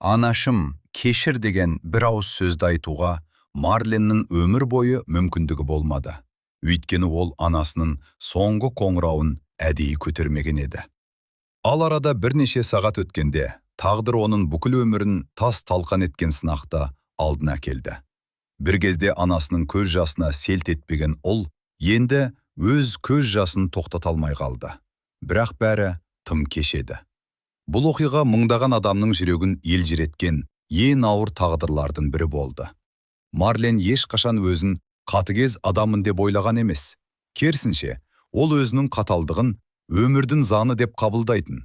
«Анашым, кешір» деген бір ауыз сөзді айтуға Марленнің өмір бойы мүмкіндігі болмады. Өйткені ол анасының соңғы қоңырауын әдейі көтермеген еді. Ал арада бірнеше сағат өткенде тағдыр оның бүкіл өмірін тас талқан еткен сынақты алдына әкелді. Бір кезде анасының көз жасына селт етпеген ұл енді өз көз жасын тоқтата алмай қалды. Бірақ бәрі тым кеш еді. Бұл оқиға мыңдаған адамның жүрегін елжіреткен ең ауыр тағдырлардың бірі болды. Марлен ешқашан өзін қатыгез адаммын деп ойлаған емес. Керісінше, ол өзінің қаталдығын өмірдің заңы деп қабылдайтын.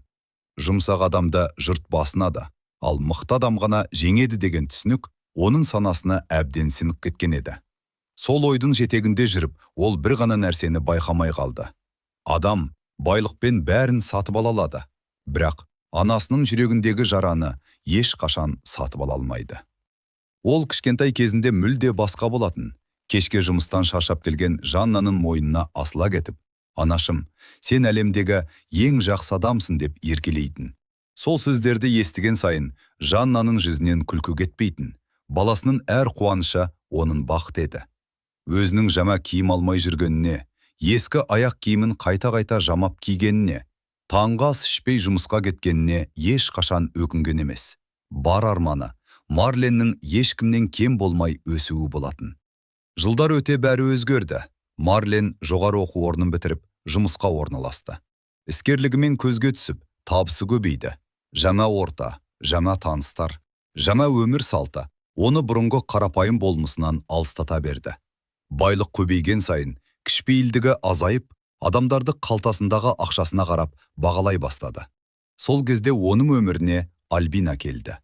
Жұмсақ адамды жұрт басынады, ал мықты адам ғана жеңеді деген түсінік оның санасына әбден сіңіп кеткен еді. Сол ойдың жетегінде жүріп, ол бір ғана нәрсені байқамай қалды. Адам байлықпен бәрін сатып ала алады, бірақ анасының жүрегіндегі жараны ешқашан сатып ала алмайды. Ол кішкентай кезінде мүлде басқа болатын. Кешке жұмыстан шаршап келген Жаннаның мойнына асыла кетіп, «Анашым, сен әлемдегі ең жақсы адамсың» деп еркелейтін. Сол сөздерді естіген сайын Жаннаның жүзінен күлкі кетпейтін. Баласының әр қуанышы оның бақыты еді. Өзінің жаңа киім алмай жүргеніне, ескі аяқ киімін қайта-қайта жамап кигеніне, таңғы ас ішпей жұмысқа кеткеніне ешқашан өкінген емес. Бар арманы Марленнің ешкімнен кем болмай өсуі болатын. Жылдар өте бәрі өзгерді. Марлен жоғары оқу орнын бітіріп, жұмысқа орналасты. Іскерлігімен көзге түсіп, табысы көбейді. Жаңа орта, жаңа таныстар, жаңа өмір салты оны бұрынғы қарапайым болмысынан алыстата берді. Байлық көбейген сайын кішіпейілдігі азайып, адамдарды қалтасындағы ақшасына қарап бағалай бастады. Сол кезде оның өміріне Альбина келді.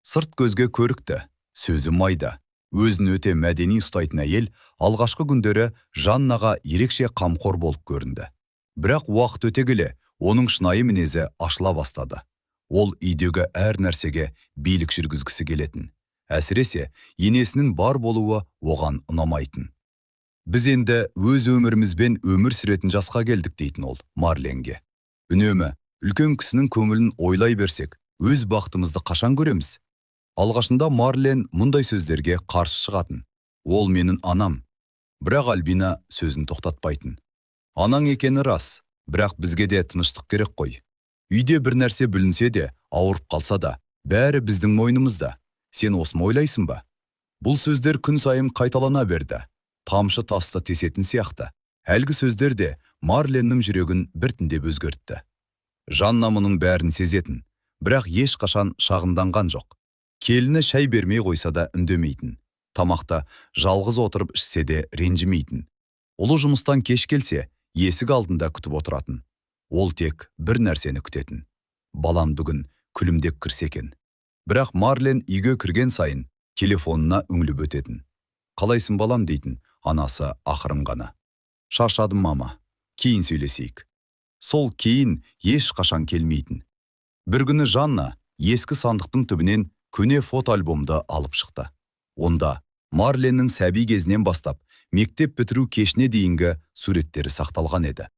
Сырт көзге көрікті, сөзі майда, өзін өте мәдени ұстайтын әйел алғашқы күндері Жаннаға ерекше қамқор болып көрінді. Бірақ уақыт өте келе оның шынайы мінезі ашыла бастады. Ол үйдегі әр нәрсеге билік жүргізгісі келетін. Әсіресе енесінің бар болуы оған ұнамайтын. «Біз енді өз өмірімізбен өмір сүретін жасқа келдік», – дейтін ол Марленге. «Үнемі үлкен кісінің көңілін ойлай берсек, өз бақытымызды қашан көреміз?» Алғашында Марлен мұндай сөздерге қарсы шығатын. «Ол менің анам». Бірақ Альбина сөзін тоқтатпайтын. «Анаң екені рас, бірақ бізге де тыныштық керек қой. Үйде бір нәрсе бүлінсе де, ауырып қалса да, бәрі біздің мойнымызда. Сен осыны ойлайсың ба?» Бұл сөздер күн сайын қайталана берді. Тамшы тасты тесетін сияқты. Әлгі сөздер де Марленнің жүрегін біртіндеп өзгертті. Жанна мұның бәрін сезетін, бірақ ешқашан шағымданған жоқ. Келіні шай бермей қойса да үндемейтін. Тамақта жалғыз отырып ішсе де ренжімейтін. Ұлы жұмыстан кеш келсе, есік алдында күтіп отыратын. Ол тек бір нәрсені күтетін: «Балам бүгін күлімдеп кірсе екен». Бірақ Марлен үйге кірген сайын телефонына үңіліп өтетін. «Қалайсың, балам?» – дейтін анасы ақырын ғана. «Шаршадым, мама, кейін сөйлесейік». Сол кейін ешқашан келмейтін. Бір күні Жанна ескі сандықтың түбінен көне фотоальбомды алып шықты. Онда Марленнің сәби кезінен бастап мектеп бітіру кешіне дейінгі суреттері сақталған еді.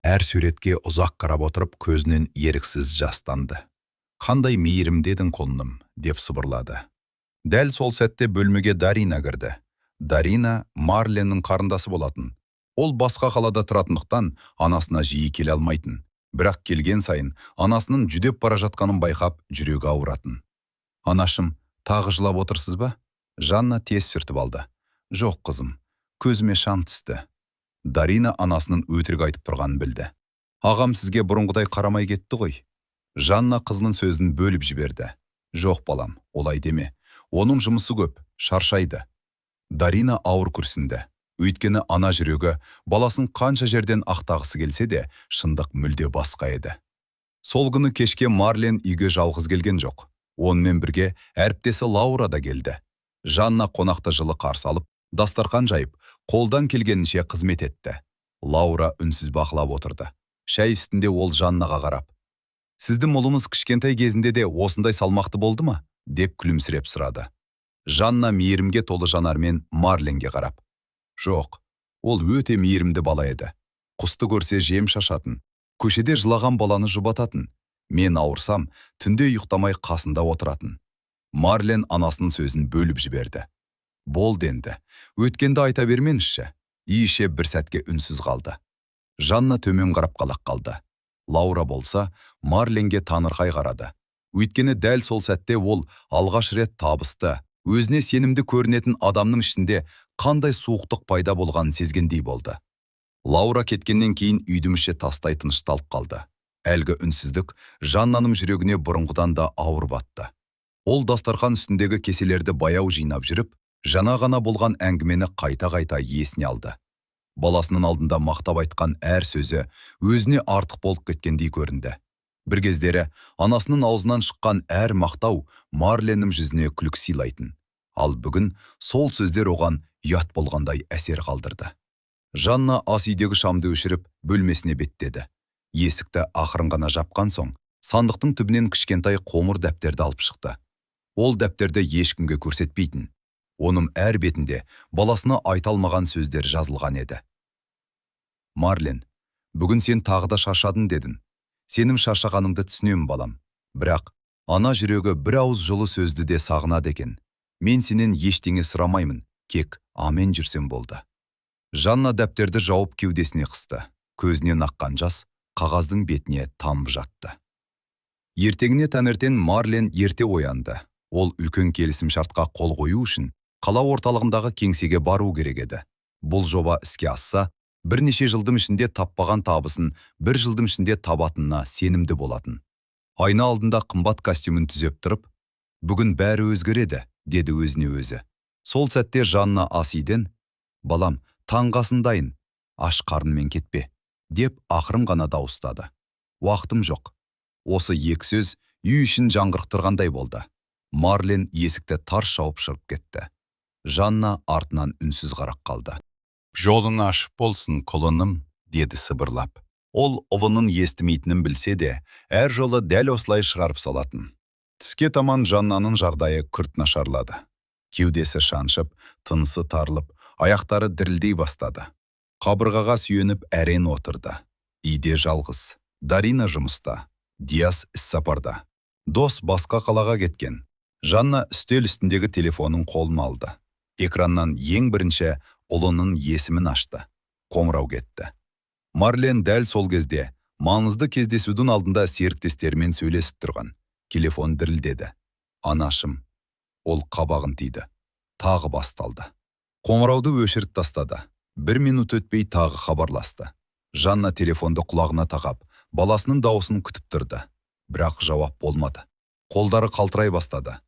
Әр суретке ұзақ қарап отырып, көзінен еріксіз жастанды. «Қандай мейірімді едің, құлыным», – деп сыбырлады. Дәл сол сәтте бөлмеге Дарина кірді. Дарина Марленнің қарындасы болатын. Ол басқа қалада тұратындықтан, анасына жиі келе алмайтын. Бірақ келген сайын анасының жүдеп бара жатқанын байқап, жүрегі ауыратын. «Анашым, тағы жылап отырсыз ба?» Жанна тез сүртіп алды. «Жоқ, қызым, көзіме шаң түсті». Дарина анасының өтірік айтып тұрғанын білді. «Ағам сізге бұрынғыдай қарамай кетті ғой». Жанна қызының сөзін бөліп жіберді. «Жоқ, балам, олай деме. Оның жұмысы көп, шаршайды». Дарина ауыр күрсінді. Өйткені ана жүрегі баласын қанша жерден ақтағысы келсе де, шындық мүлде басқа еді. Сол күні кешке Марлен үйге жалғыз келген жоқ. Онымен бірге әріптесі Лаура да келді. Жанна қонақты жылы қарсы алып, дастарқан жайып, қолдан келгенінше қызмет етті. Лаура үнсіз бақылап отырды. Шәй үстінде ол Жаннаға қарап: «Сіздің ұлыңыз кішкентай кезінде де осындай салмақты болды ма?» – деп күлімсіреп сұрады. Жанна мейірімге толы жанармен Марленге қарап: «Жоқ, ол өте мейірімді бала еді. Құсты көрсе, жем шашатын, көшеде жылаған баланы жұбататын. Мен ауырсам, түнде ұйықтамай қасында отыратын. Марлен анасының сөзін бөліп жіберді. Болды енді, өткенді айта бермеңізші. Үй іші бір сәтке үнсіз қалды. Жанна төмен қарап қалақ қалды. Лаура болса, Марленге таңырқай қарады. Өйткені дәл сол сәтте ол алғаш рет табысты, өзіне сенімді көрінетін адамның ішінде қандай суықтық пайда болғанын сезгендей болды. Лаура кеткеннен кейін үйдің іші тастай тынышталып қалды. Әлгі үнсіздік Жаннаның жүрегіне бұрынғыдан да ауыр батты. Ол дастархан үстіндегі кеселерді баяу жинап жүріп, жаңа ғана болған әңгімені қайта-қайта есіне алды. Баласының алдында мақтап айтқан әр сөзі өзіне артық болып кеткендей көрінді. Бір кездері анасының аузынан шыққан әр мақтау Марленнің жүзіне күлкі сыйлайтын. Ал бүгін сол сөздер оған ұят болғандай әсер қалдырды. Жанна ас үйдегі шамды өшіріп, бөлмесіне беттеді. Есікті ақырын ғана жапқан соң, сандықтың түбінен кішкентай қоңыр дәптерді алып шықты. Ол дәптерді ешкімге көрсетпейтін. Оның әр бетінде баласына айта алмаған сөздер жазылған еді. Марлен, бүгін сен тағы да шаршадың дедің. Сенің шаршағаныңды түсінемін, балам. Бірақ ана жүрегі бір ауыз жылы сөзді де сағынады екен. Мен сенен ештеңе сұрамаймын, кек амен жүрсем болды. Жанна дәптерді жауып кеудесіне қысты. Көзінен аққан жас қағаздың бетіне тамып жатты. Ертеңіне таңертең Марлен ерте оянды. Ол үлкен келісімшартқа қол қою үшін қала орталығындағы кеңсеге бару керек еді. Бұл жоба іске асса, бірнеше жылдың ішінде таппаған табысын бір жылдың ішінде табатынына сенімді болатын. Айна алдында қымбат костюмін түзеп тұрып, бүгін бәрі өзгереді, деді өзіне өзі. Сол сәтте Жанна ас үйден, балам, таңғы асын дайын, аш қарынмен кетпе, деп ақырын ғана дауыстады. Уақытым жоқ. Осы екі сөз үй ішін жаңғырықтырғандай болды. Марлен есікті тарс жауып шығып кетті. Жанна артынан үнсіз қарап қалды. Жолың ашық болсын, құлыным, деді сыбырлап. Ол ұлының естімейтінін білсе де, әр жолы дәл осылай шығарып салатын. Түске таман Жаннаның жағдайы күрт нашарлады. Кеудесі шаншып, тынысы тарылып, аяқтары дірілдей бастады. Қабырғаға сүйеніп әрең отырды. Үйде жалғыз. Дарина жұмыста. Диас іссапарда. Дос басқа қалаға кеткен. Жанна үстел үстіндегі телефонын қолына алды. Экраннан ең бірінші ұлының есімін ашты. Қоңырау кетті. Марлен дәл сол кезде маңызды кездесудің алдында серіктестерімен сөйлесіп тұрған. Телефон дірілдеді. Анашым. Ол қабағын түйді. Тағы басталды. Қоңырауды өшіріп тастады. Бір минут өтпей тағы хабарласты. Жанна телефонды құлағына тақап, баласының дауысын күтіп тұрды. Бірақ жауап болмады. Қолдары қалтырай бастады.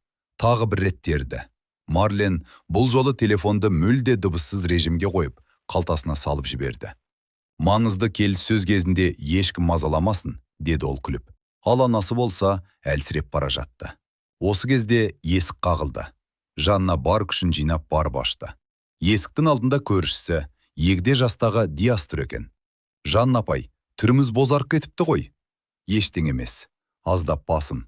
Тағы бір рет терді. Марлен бұл жолы телефонды мүлде дыбыссыз режимге қойып, қалтасына салып жіберді. Маңызды келіссөз кезінде ешкім мазаламасын, деді ол күліп. Ал анасы болса, әлсіреп бара жатты. Осы кезде есік қағылды. Жанна бар күшін жинап барып ашты. Есіктің алдында көршісі, егде жастағы Диас тұр екен. Жанна апай, түріміз бозарып кетіпті ғой. Ештеңе емес, аздап басым.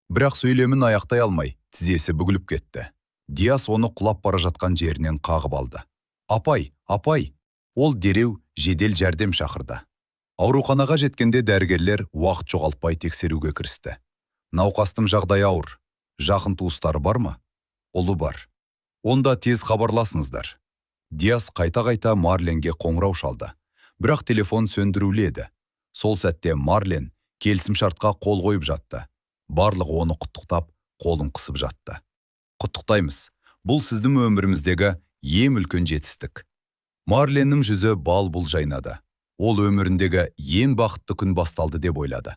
Бірақ сөйлемін аяқтай алмай, тізесі бүгіліп кетті. Диас оны құлап бара жатқан жерінен қағып алды. Апай, апай! Ол дереу жедел жәрдем шақырды. Ауруханаға жеткенде дәрігерлер уақыт жоғалтпай тексеруге кірісті. Науқастың жағдайы ауыр. Жақын туыстары бар ма? Ұлы бар. Онда тез хабарласыңыздар. Диас қайта-қайта Марленге қоңырау шалды. Бірақ телефон сөндірулі еді. Сол сәтте Марлен келісімшартқа қол қойып жатты. Барлығы оны құттықтап, қолын қысып жатты. Құттықтаймыз. Бұл сіздің өміріміздегі ең үлкен жетістік. Марленнің жүзі бал-бұл жайнады. Ол өміріндегі ең бақытты күн басталды деп ойлады.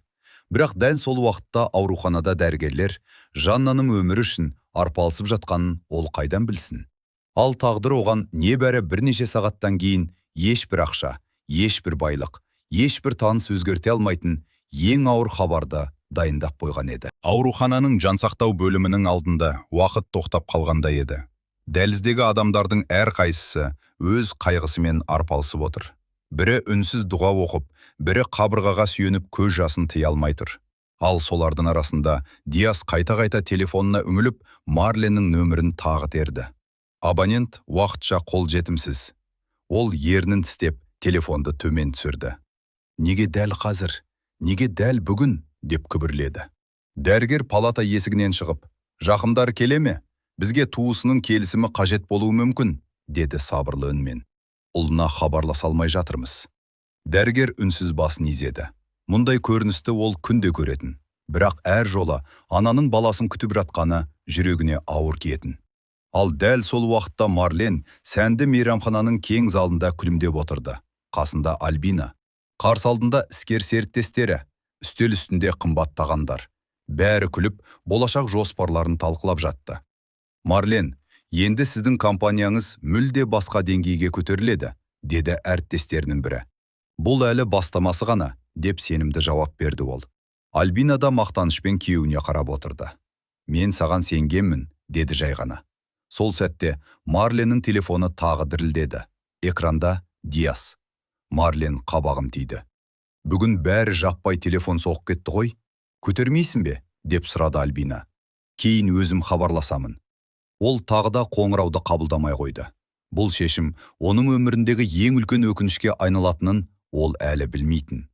Бірақ дәл сол уақытта ауруханада дәрігерлер Жаннаның өмірі үшін арпалысып жатқанын ол қайдан білсін. Ал тағдыр оған небәрі бірнеше сағаттан кейін ешбір ақша, ешбір байлық, ешбір таныс өзгерте алмайтын ең ауыр хабарды дайындап қойған еді. Аурухананың жансақтау бөлімінің алдында уақыт тоқтап қалғандай еді. Дәліздегі адамдардың әрқайсысы өз қайғысымен арпалысып отыр. Бірі үнсіз дұға оқып, бірі қабырғаға сүйеніп көз жасын тыя алмай тұр. Ал солардың арасында Диас қайта-қайта телефонына үңіліп, Марленнің нөмірін тағы терді. Абонент уақытша қол жетімсіз. Ол ернін тістеп, телефонды төмен түсірді. Неге дәл қазір? Неге дәл бүгін? Деп күбірледі. Дәрігер палата есігінен шығып, Жақындары келе ме? Бізге туысының келісімі қажет болуы мүмкін, деді сабырлы үнмен. Ұлына хабарласа алмай жатырмыз. Дәрігер үнсіз басын изеді. Мұндай көріністі ол күнде көретін. Бірақ әр жолы ананың баласын күтіп жатқаны жүрегіне ауыр тиетін. Ал дәл сол уақытта Марлен сәнді мейрамхананың кең залында күлімдеп отырды. Қасында Альбина. Қарсы алдында іскер серіктестері, үстел үстінде қымбат тағамдар. Бәрі күліп, болашақ жоспарларын талқылап жатты. Марлен, енді сіздің компанияңыз мүлде басқа деңгейге көтеріледі, деді әріптестерінің бірі. Бұл әлі бастамасы ғана, деп сенімді жауап берді ол. Альбина да мақтанышпен күйеуіне қарап отырды. Мен саған сенгенмін, деді жай ғана. Сол сәтте Марленнің телефоны тағы дірілдеді. Экранда Диас. Марлен қабағын түйді. Бүгін бәрі жаппай телефон соғып кетті ғой. Көтермейсің бе? Деп сұрады Альбина. Кейін өзім хабарласамын. Ол тағы да қоңырауды қабылдамай қойды. Бұл шешім оның өміріндегі ең үлкен өкінішке айналатынын ол әлі білмейтін.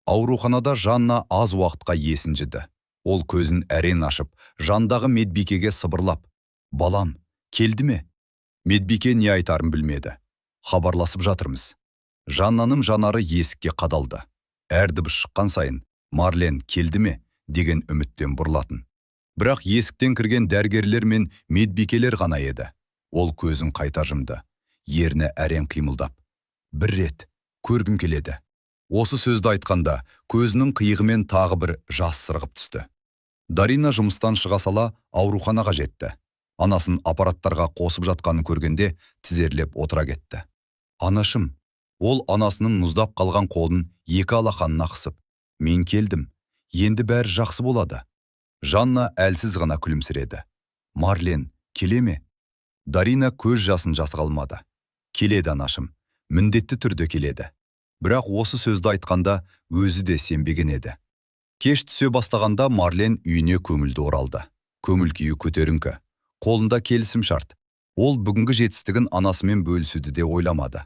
Ауруханада Жанна аз уақытқа есін жиды. Ол көзін әрең ашып, жандағы медбикеге сыбырлап, «Балам, келді ме?» Медбике не айтарын білмеді. Хабарласып жатырмыз. Жаннаның жанары есікке қадалды. Әр дыбыс шыққан сайын «Марлен келді ме?» деген үміттен бұрылатын. Бірақ есіктен кірген дәрігерлер мен медбикелер ғана еді. Ол көзін қайта жұмды. Ерні әрең қимылдап. Бір рет көргім келеді. Осы сөзді айтқанда көзінің қиығымен тағы бір жас сырғып түсті. Дарина жұмыстан шыға сала ауруханаға жетті. Анасын аппараттарға қосып жатқанын көргенде тізерлеп отыра кетті. Анашым, ол анасының мұздап қалған қолын екі алақанына қысып, мен келдім, енді бәрі жақсы болады. Жанна әлсіз ғана күлімсіреді. Марлен, келе ме? Дарина көз жасын жасыра алмады. Келеді, анашым, міндетті түрде келеді. Бірақ осы сөзді айтқанда өзі де сенбеген еді. Кеш түсе бастағанда Марлен үйіне көңілді оралды. Көңіл күйі көтеріңкі. Қолында келісім шарт. Ол бүгінгі жетістігін анасымен бөлісуді де ойламады.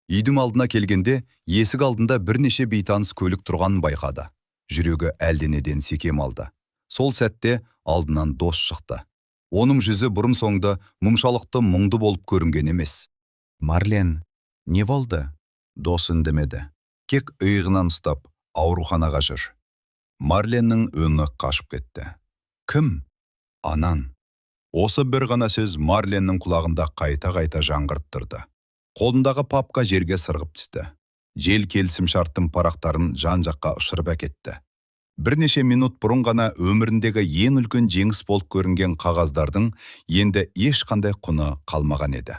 Үйдің алдына келгенде есік алдында бірнеше бейтаныс көлік тұрғанын байқады. Жүрегі әлденеден секем алды. Сол сәтте алдынан Дос шықты. Оның жүзі бұрын соңды мұншалықты мұңды болып көрінген емес. Марлен, не болды? Дос үндемеді. Тек иығынан ұстап, ауруханаға жүр. Марленнің өңі қашып кетті. Кім? Анан. Осы бір ғана сөз Марленнің құлағында қайта-қайта жаңғырып тұрды. Қолындағы папка жерге сырғып түсті. Жел келісімшарттың парақтарын жан-жаққа ұшырып әкетті. Бірнеше минут бұрын ғана өміріндегі ең үлкен жеңіс болып көрінген қағаздардың енді ешқандай құны қалмаған еді.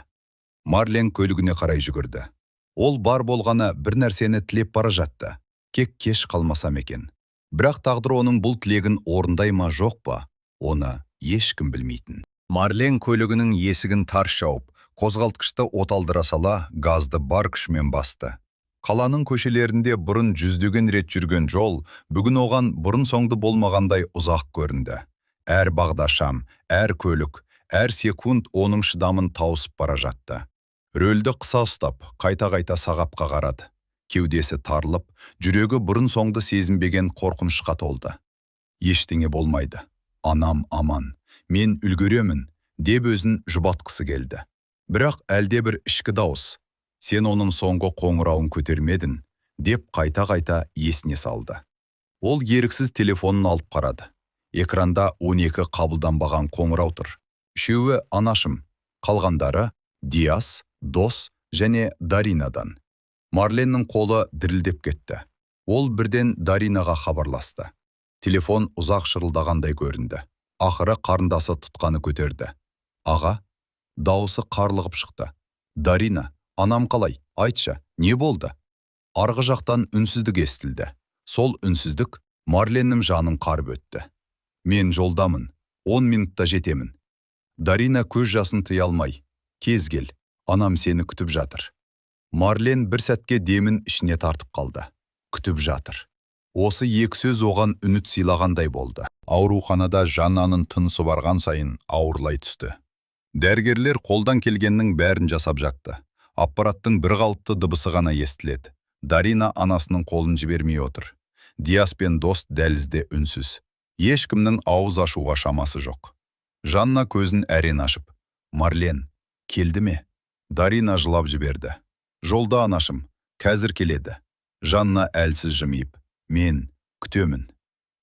Марлен көлігіне қарай жүгірді. Ол бар болғаны бір нәрсені тілеп бара жатты. Тек кеш қалмасам екен. Бірақ тағдыр оның бұл тілегін орындай ма, жоқ па, оны ешкім білмейтін. Марлен көлігінің есігін тарс жауып, қозғалтқышты оталдыра сала газды бар күшімен басты. Қаланың көшелерінде бұрын жүздеген рет жүрген жол, бүгін оған бұрын соңды болмағандай ұзақ көрінді. Әр бағдаршам, әр көлік, әр секунд оның шыдамын тауысып бара жатты. Рөлді қыса ұстап, қайта-қайта сағатқа қарады. Кеудесі тарылып, жүрегі бұрын соңды сезінбеген қорқынышқа толды. Ештеңе болмайды. Анам аман. Мен үлгеремін, деп өзін жұбатқысы келді. Бірақ әлде бір ішкі дауыс, сен оның соңғы қоңырауын көтермедің, деп қайта-қайта есіне салды. Ол еріксіз телефонын алып қарады. Экранда 12 қабылданбаған қоңырау тұр. Үшеуі анашым, қалғандары Диас, Дос және Даринадан. Марленнің қолы дірілдеп кетті. Ол бірден Даринаға хабарласты. Телефон ұзақ шырылдағандай көрінді. Ақыры қарындасы тұтқаны көтерді. Аға, дауысы қарлығып шықты. Дарина, анам қалай? Айтшы, не болды? Арғы жақтан үнсіздік естілді. Сол үнсіздік Марленнің жанын қарып өтті. Мен жолдамын, 10 минутта жетемін. Дарина көз жасын тыя алмай, тез кел, анам сені күтіп жатыр. Марлен бір сәтке демін ішіне тартып қалды. Күтіп жатыр. Осы екі сөз оған үміт сыйлағандай болды. Ауруханада Жаннаның тынысы барған сайын ауырлай түсті. Дәрігерлер қолдан келгеннің бәрін жасап жатты. Аппараттың бір қалыпты дыбысы ғана естіледі. Дарина анасының қолын жібермей отыр. Диас пен Дос дәлізде үнсіз. Ешкімнің ауыз ашуға шамасы жоқ. Жанна көзін әрең ашып: «Марлен келді ме?» Дарина жылап жіберді. «Жолда, анашым, қазір келеді». Жанна әлсіз жымиып: «Мен күтемін».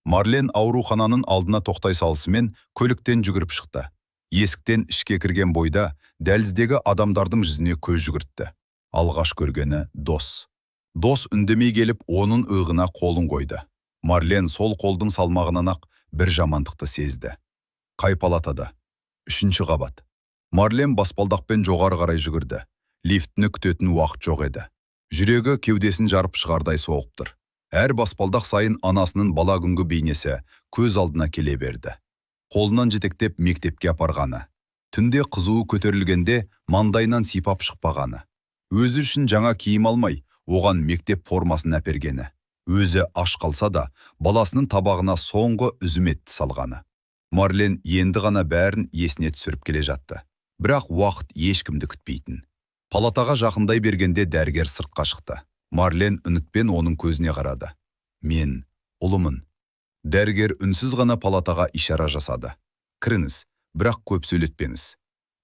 Марлен аурухананың алдына тоқтай салысымен көліктен жүгіріп шықты. Есіктен ішке кірген бойда дәліздегі адамдардың жүзіне көз жүгіртті. Алғаш көргені – Дос. Дос үндемей келіп, оның иығына қолын қойды. Марлен сол қолдың салмағынан-ақ бір жамандықты сезді. «Қай палатада?» «Үшінші қабат». Марлен баспалдақпен жоғары қарай жүгірді. Лифтіні күтетін уақыт жоқ еді. Жүрегі кеудесін жарып шығардай соғып тұр. Әр баспалдақ сайын анасының бала күнгі бейнесі көз алдына келе берді. Қолынан жетектеп мектепке апарғаны, түнде қызуы көтерілгенде маңдайынан сипап шықпағаны, өзі үшін жаңа киім алмай, оған мектеп формасын әпергені, өзі аш қалса да, баласының табағына соңғы үзім етті салғаны. Марлен енді ғана бәрін есіне түсіріп келе жатты. Бірақ уақыт ешкімді күтпейтін. Палатаға жақындай бергенде дәрігер сыртқа шықты. Марлен үмітпен оның көзіне қарады. «Мен ұлымын». Дәрігер үнсіз ғана палатаға ишара жасады. «Кіріңіз, бірақ көп сөйлетпеңіз».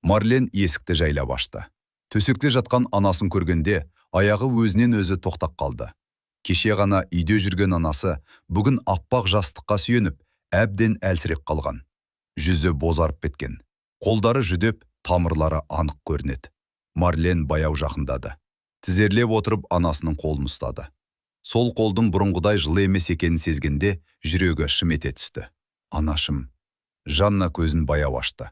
Марлен есікті жайлап ашты. Төсекте жатқан анасын көргенде аяғы өзінен өзі тоқтап қалды. Кеше ғана үйде жүрген анасы бүгін аппақ жастыққа сүйеніп, әбден әлсіреп қалған. Жүзі бозарып кеткен. Қолдары жүдеп, тамырлары анық көрінеді. Марлен баяу жақындады. Тізерлеп отырып, анасының қолын ұстады. Сол қолдың бұрынғыдай жылы емес екенін сезгенде жүрегі шым ете түсті. «Анашым». Жанна көзін баяу ашты.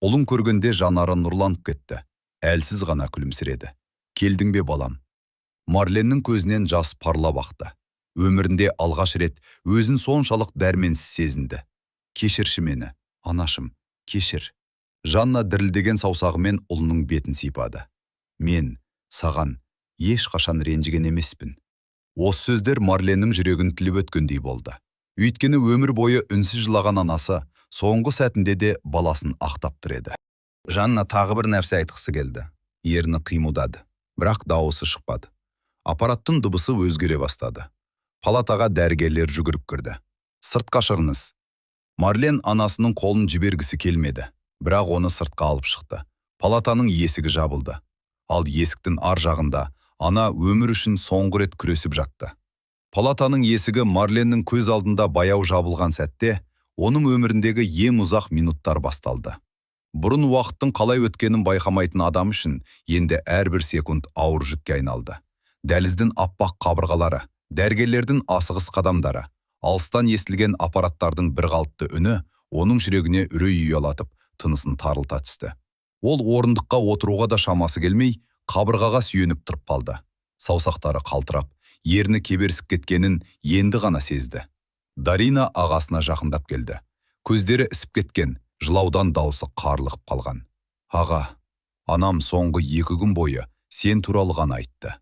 Ұлын көргенде жанары нұрланып кетті. Әлсіз ғана күлімсіреді. «Келдің бе, балам?» Марленнің көзінен жас парлап ақты. Өмірінде алғаш рет өзін соншалық дәрменсіз сезінді. «Кешірші мені, анашым, кешір». Жанна дірілдеген саусағымен ұлының бетін сипады. «Мен саған ешқашан ренжіген емеспін». Осы сөздер Марленнің жүрегін тіліп өткендей болды. Өйткені өмір бойы үнсіз жылаған анасы соңғы сәтінде де баласын ақтап тұр еді. Жанна тағы бір нәрсе айтқысы келді. Ерні қимылдады, бірақ дауысы шықпады. Аппараттың дыбысы өзгере бастады. Палатаға дәрігерлер жүгіріп кірді. «Сыртқа шығыңыз». Марлен анасының қолын жібергісі келмеді, бірақ оны сыртқа алып шықты. Палатаның есігі жабылды. Ал есіктің ар жағында ана өмір үшін соңғы рет күресіп жатты. Палатаның есігі Марленнің көз алдында баяу жабылған сәтте оның өміріндегі ең ұзақ минуттар басталды. Бұрын уақыттың қалай өткенін байқамайтын адам үшін енді әрбір секунд ауыр жүкке айналды. Дәліздің аппақ қабырғалары, дәрігерлердің асығыс қадамдары, алыстан естілген аппараттардың бірқалыпты үні оның жүрегіне үрей ұялатып, тынысын тарылта түсті. Ол орындыққа отыруға да шамасы келмей, қабырғаға сүйеніп тұрып қалды. Саусақтары қалтырап, ерні кеберсіп кеткенін енді ғана сезді. Дарина ағасына жақындап келді. Көздері ісіп кеткен, жылаудан дауысы қарлығып қалған. «Аға, анам соңғы 2 күн бойы сен туралы ғана айтты».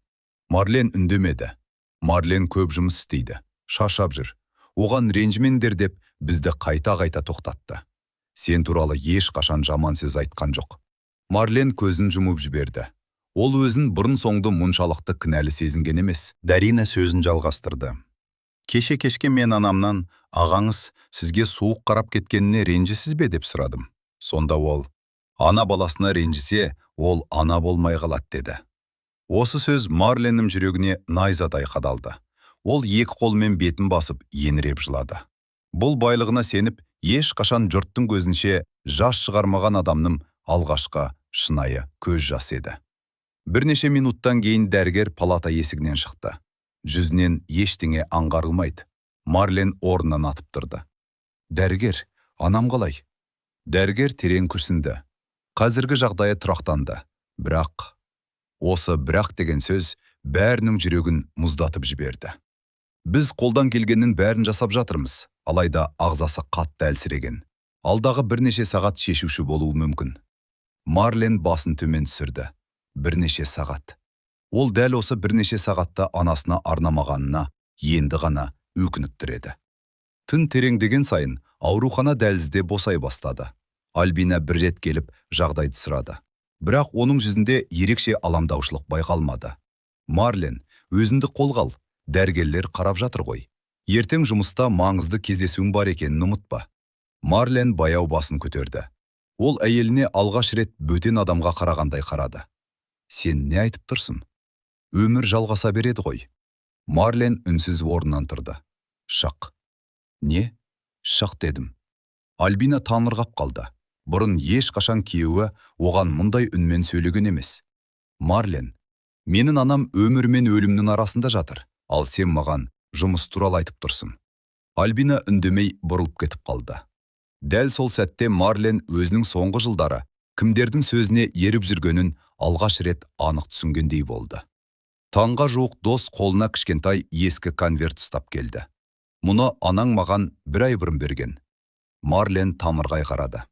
Марлен үндемеді. «Марлен көп жұмыс істейді, шаршап жүр. Оған ренжімеңдер деп бізді қайта-қайта тоқтатты. Сен туралы ешқашан жаман сөз айтқан жоқ». Марлен көзін жұмып жіберді. Ол өзін бұрын соңды мұншалықты кінәлі сезінген емес. Дарина сөзін жалғастырды. «Кеше кешке мен анамнан: ағаңыз сізге суық қарап кеткеніне ренжісіз бе деп сұрадым. Сонда ол: ана баласына ренжісе, ол ана болмай қалады деді». Осы сөз Марленнің жүрегіне найзадай қадалды. Ол екі қолымен бетін басып, еңіреп жылады. Бұл байлығына сеніп, ешқашан жұрттың көзінше жас шығармаған адамның алғашқы шынайы көз жасы еді. Бірнеше минуттан кейін дәрігер палата есігінен шықты. Жүзінен ештеңе аңғарылмайды. Марлен орнынан атып тұрды. «Дәрігер, анам қалай?» Дәрігер терең күрсінді. «Қазіргі жағдайы тұрақтанды. Бірақ». Осы «бірақ» деген сөз бәрінің жүрегін мұздатып жіберді. «Біз қолдан келгеннің бәрін жасап жатырмыз, алайда ағзасы қатты әлсіреген. Алдағы бірнеше сағат шешуші болуы мүмкін». Марлен басын төмен түсірді. Бірнеше сағат. Ол дәл осы бірнеше сағатта анасына арнамағанына енді ғана өкініп тұр еді. Түн тереңдеген сайын аурухана дәлізде босай бастады. Альбина бір рет келіп, жағдайды сұрады. Бірақ оның жүзінде ерекше алаңдаушылық байқалмады. «Марлен, өзіңді қолға ал, дәрігерлер қарап жатыр ғой. Ертең жұмыста маңызды кездесуің бар екенін ұмытпа». Марлен баяу басын көтерді. Ол әйеліне алғаш рет бөтен адамға қарағандай қарады. Сен не айтып тұрсың? Өмір жалғаса береді ғой. Марлен үнсіз орнынан тұрды. Шық. Не? Шық дедім. Альбина таңырқап қалды. Бұрын ешқашан күйеуі оған мұндай үнмен сөйлеген емес. Марлен, менің анам өмір мен өлімнің арасында жатыр, ал сен маған жұмыс туралы айтып тұрсың. Альбина үндемей бұрылып кетіп қалды. Дәл сол сәтте Марлен өзінің соңғы жылдары кімдердің сөзіне еріп жүргенін алғаш рет анық түсінгендей болды. Таңға жуық Дос қолына кішкентай ескі конверт ұстап келді. Мұны анаң маған бір ай бұрын берген. Марлен тамырғай қарады.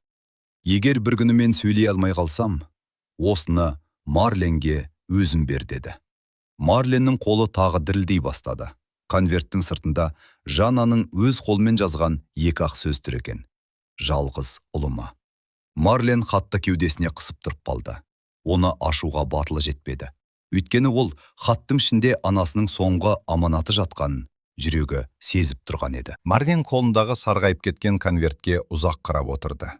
Егер бір күні мен сөйлей алмай қалсам, осыны Марленге өзім бер деді. Марленнің қолы тағы дірілдей бастады. Конверттің сыртында Жаннаның өз қолымен жазған екі ақ сөз тұр екен. Жалғыз ұлыма. Марлен хатты кеудесіне қысып тұрып қалды. Оны ашуға батылы жетпеді. Өйткені ол хаттың ішінде анасының соңғы аманаты жатқанын жүрегі сезіп тұрған еді. Марлен қолындағы сарғайып кеткен конвертке ұзақ қарап отырды.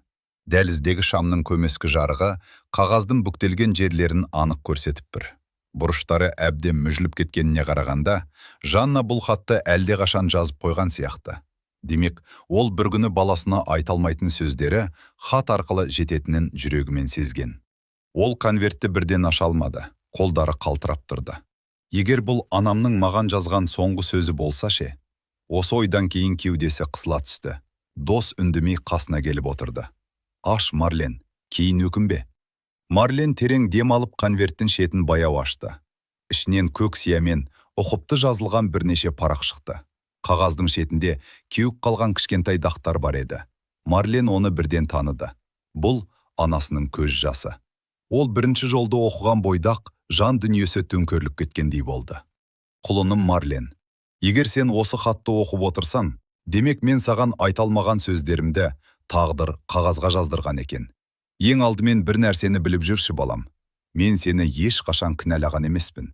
Дәліздегі шамның көмескі жарығы қағаздың бүктелген жерлерін анық көрсетіп тұр. Бұрыштары әбден мүжіліп кеткеніне қарағанда, Жанна бұл хатты әлдеқашан жазып қойған сияқты. Демек, ол бір күні баласына айта алмайтын сөздері хат арқылы жететінін жүрегімен сезген. Ол конвертті бірден аша алмады, қолдары қалтырап тұрды. Егер бұл анамның маған жазған соңғы сөзі болса ше? Осы ойдан кейін кеудесі қысыла түсті. Дос үндемей қасына келіп отырды. Аш, Марлен, кейін өкінбе. Марлен терең дем алып конверттің шетін баяу ашты. Ішінен көк сиямен ұқыпты жазылған бірнеше парақ шықты. Қағаздың шетінде кеуіп қалған кішкентай дақтар бар еді. Марлен оны бірден таныды. Бұл анасының көз жасы. Ол бірінші жолды оқыған бойда-ақ жан дүниесі төңкеріліп кеткендей болды. Құлыным Марлен, егер сен осы хатты оқып отырсаң, демек мен саған айта алмаған сөздерімді тағдыр қағазға жаздырған екен. Ең алдымен бір нәрсені біліп жүрші, балам. Мен сені ешқашан кінәлаған емеспін.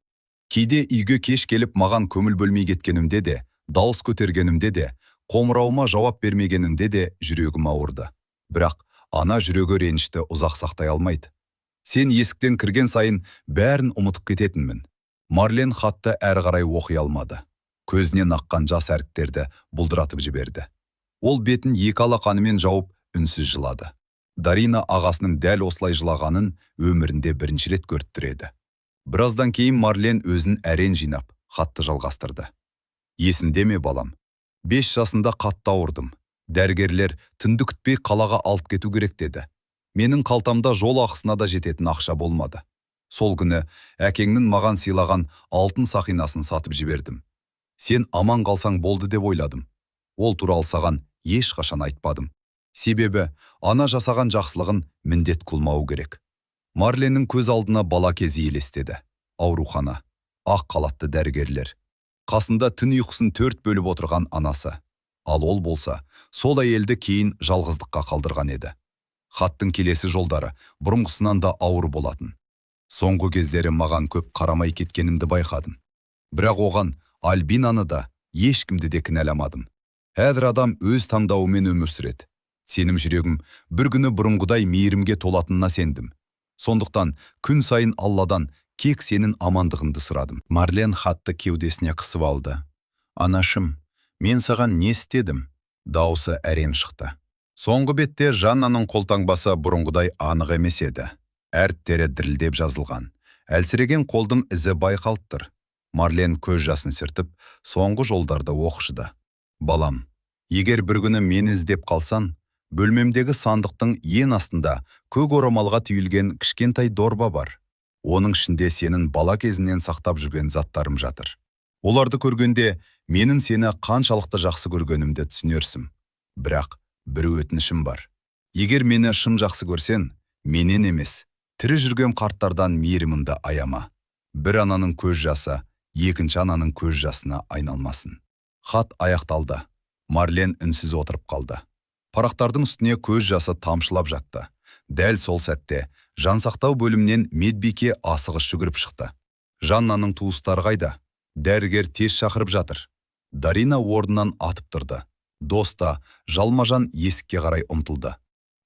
Кейде үйге кеш келіп маған көңіл бөлмей кеткенімде де, дауыс көтергенімде де, қоңырауыма жауап бермегенінде де жүрегім ауырды. Бірақ ана жүрегі ренішті ұзақ сақтай алмайды. Сен есіктен кірген сайын бәрін ұмытып кететінмін. Марлен хатты әрі қарай оқи алмады. Көзінен аққан жас әріптерді бұлдыратып жіберді. Ол бетін екі алақанымен жауып үнсіз жылады. Дарина ағасының дәл осылай жылағанын өмірінде бірінші рет көріп тұр еді. Біраздан кейін Марлен өзін әрең жинап, хатты жалғастырды. Есіңде ме, балам? 5 жасында қатты ауырдым. Дәрігерлер түнді күтпей қалаға алып кету керек деді. Менің қалтамда жол ақысына да жететін ақша болмады. Сол күні әкеңнің маған сыйлаған алтын сақинасын сатып жібердім. Сен аман қалсаң болды деп ойладым. Ол туралы саған ешқашан айтпадым. Себебі ана жасаған жақсылығын міндет қылмауы керек. Марленнің көз алдына бала кезі елестеді. Аурухана, ақ халатты дәрігерлер. Қасында түн ұйқысын 4 бөліп отырған анасы. Ал ол болса, сол әйелді кейін жалғыздыққа қалдырған еді. Хаттың келесі жолдары бұрынғысынан да ауыр болатын. Соңғы кездері маған көп қарамай кеткенімді байқадым. Бірақ оған Альбинаны да, ешкімді де кінәламадым. Әрбір адам өз таңдауымен өмір сүреді. Сенім жүрегім бір күні бұрынғыдай мейірімге толатынына сендім. Сондықтан күн сайын Алладан кек сенің амандығыңды сұрадым. Марлен хатты кеудесіне қысып алды. Анашым, мен саған не істедім? Даусы әрең шықты. Соңғы бетте Жаннаның қолтаңбасы бұрынғыдай анық емес еді. Әріптері дірілдеп жазылған. Әлсіреген қолдың ізі байқалып тұр. Марлен көз жасын сүртіп, соңғы жолдарды оқыды. Балам, егер бір күні мені іздеп қалсан, бөлмемдегі сандықтың ең астында көк орамалға түйілген кішкентай дорба бар. Оның ішінде сенің бала кезінен сақтап жүрген заттарым жатыр. Оларды көргенде менің сені қаншалықты жақсы көргенімді түсінерсің. Бірақ бір өтінішім бар. Егер мені шын жақсы көрсең, менен емес, тірі жүрген қарттардан мейіріміңді аяма. Бір ананың көз жасы екінші ананың көз жасына айналмасын. Хат аяқталды. Марлен үнсіз отырып қалды. Парақтардың үстіне көз жасы тамшылап жатты. Дәл сол сәтте жансақтау бөлімінен медбике асығыс жүгіріп шықты. Жаннаның туыстары қайда? Дәрігер тез шақырып жатыр. Дарина орнынан атып тұрды. Дос та жалмажан есікке қарай ұмтылды.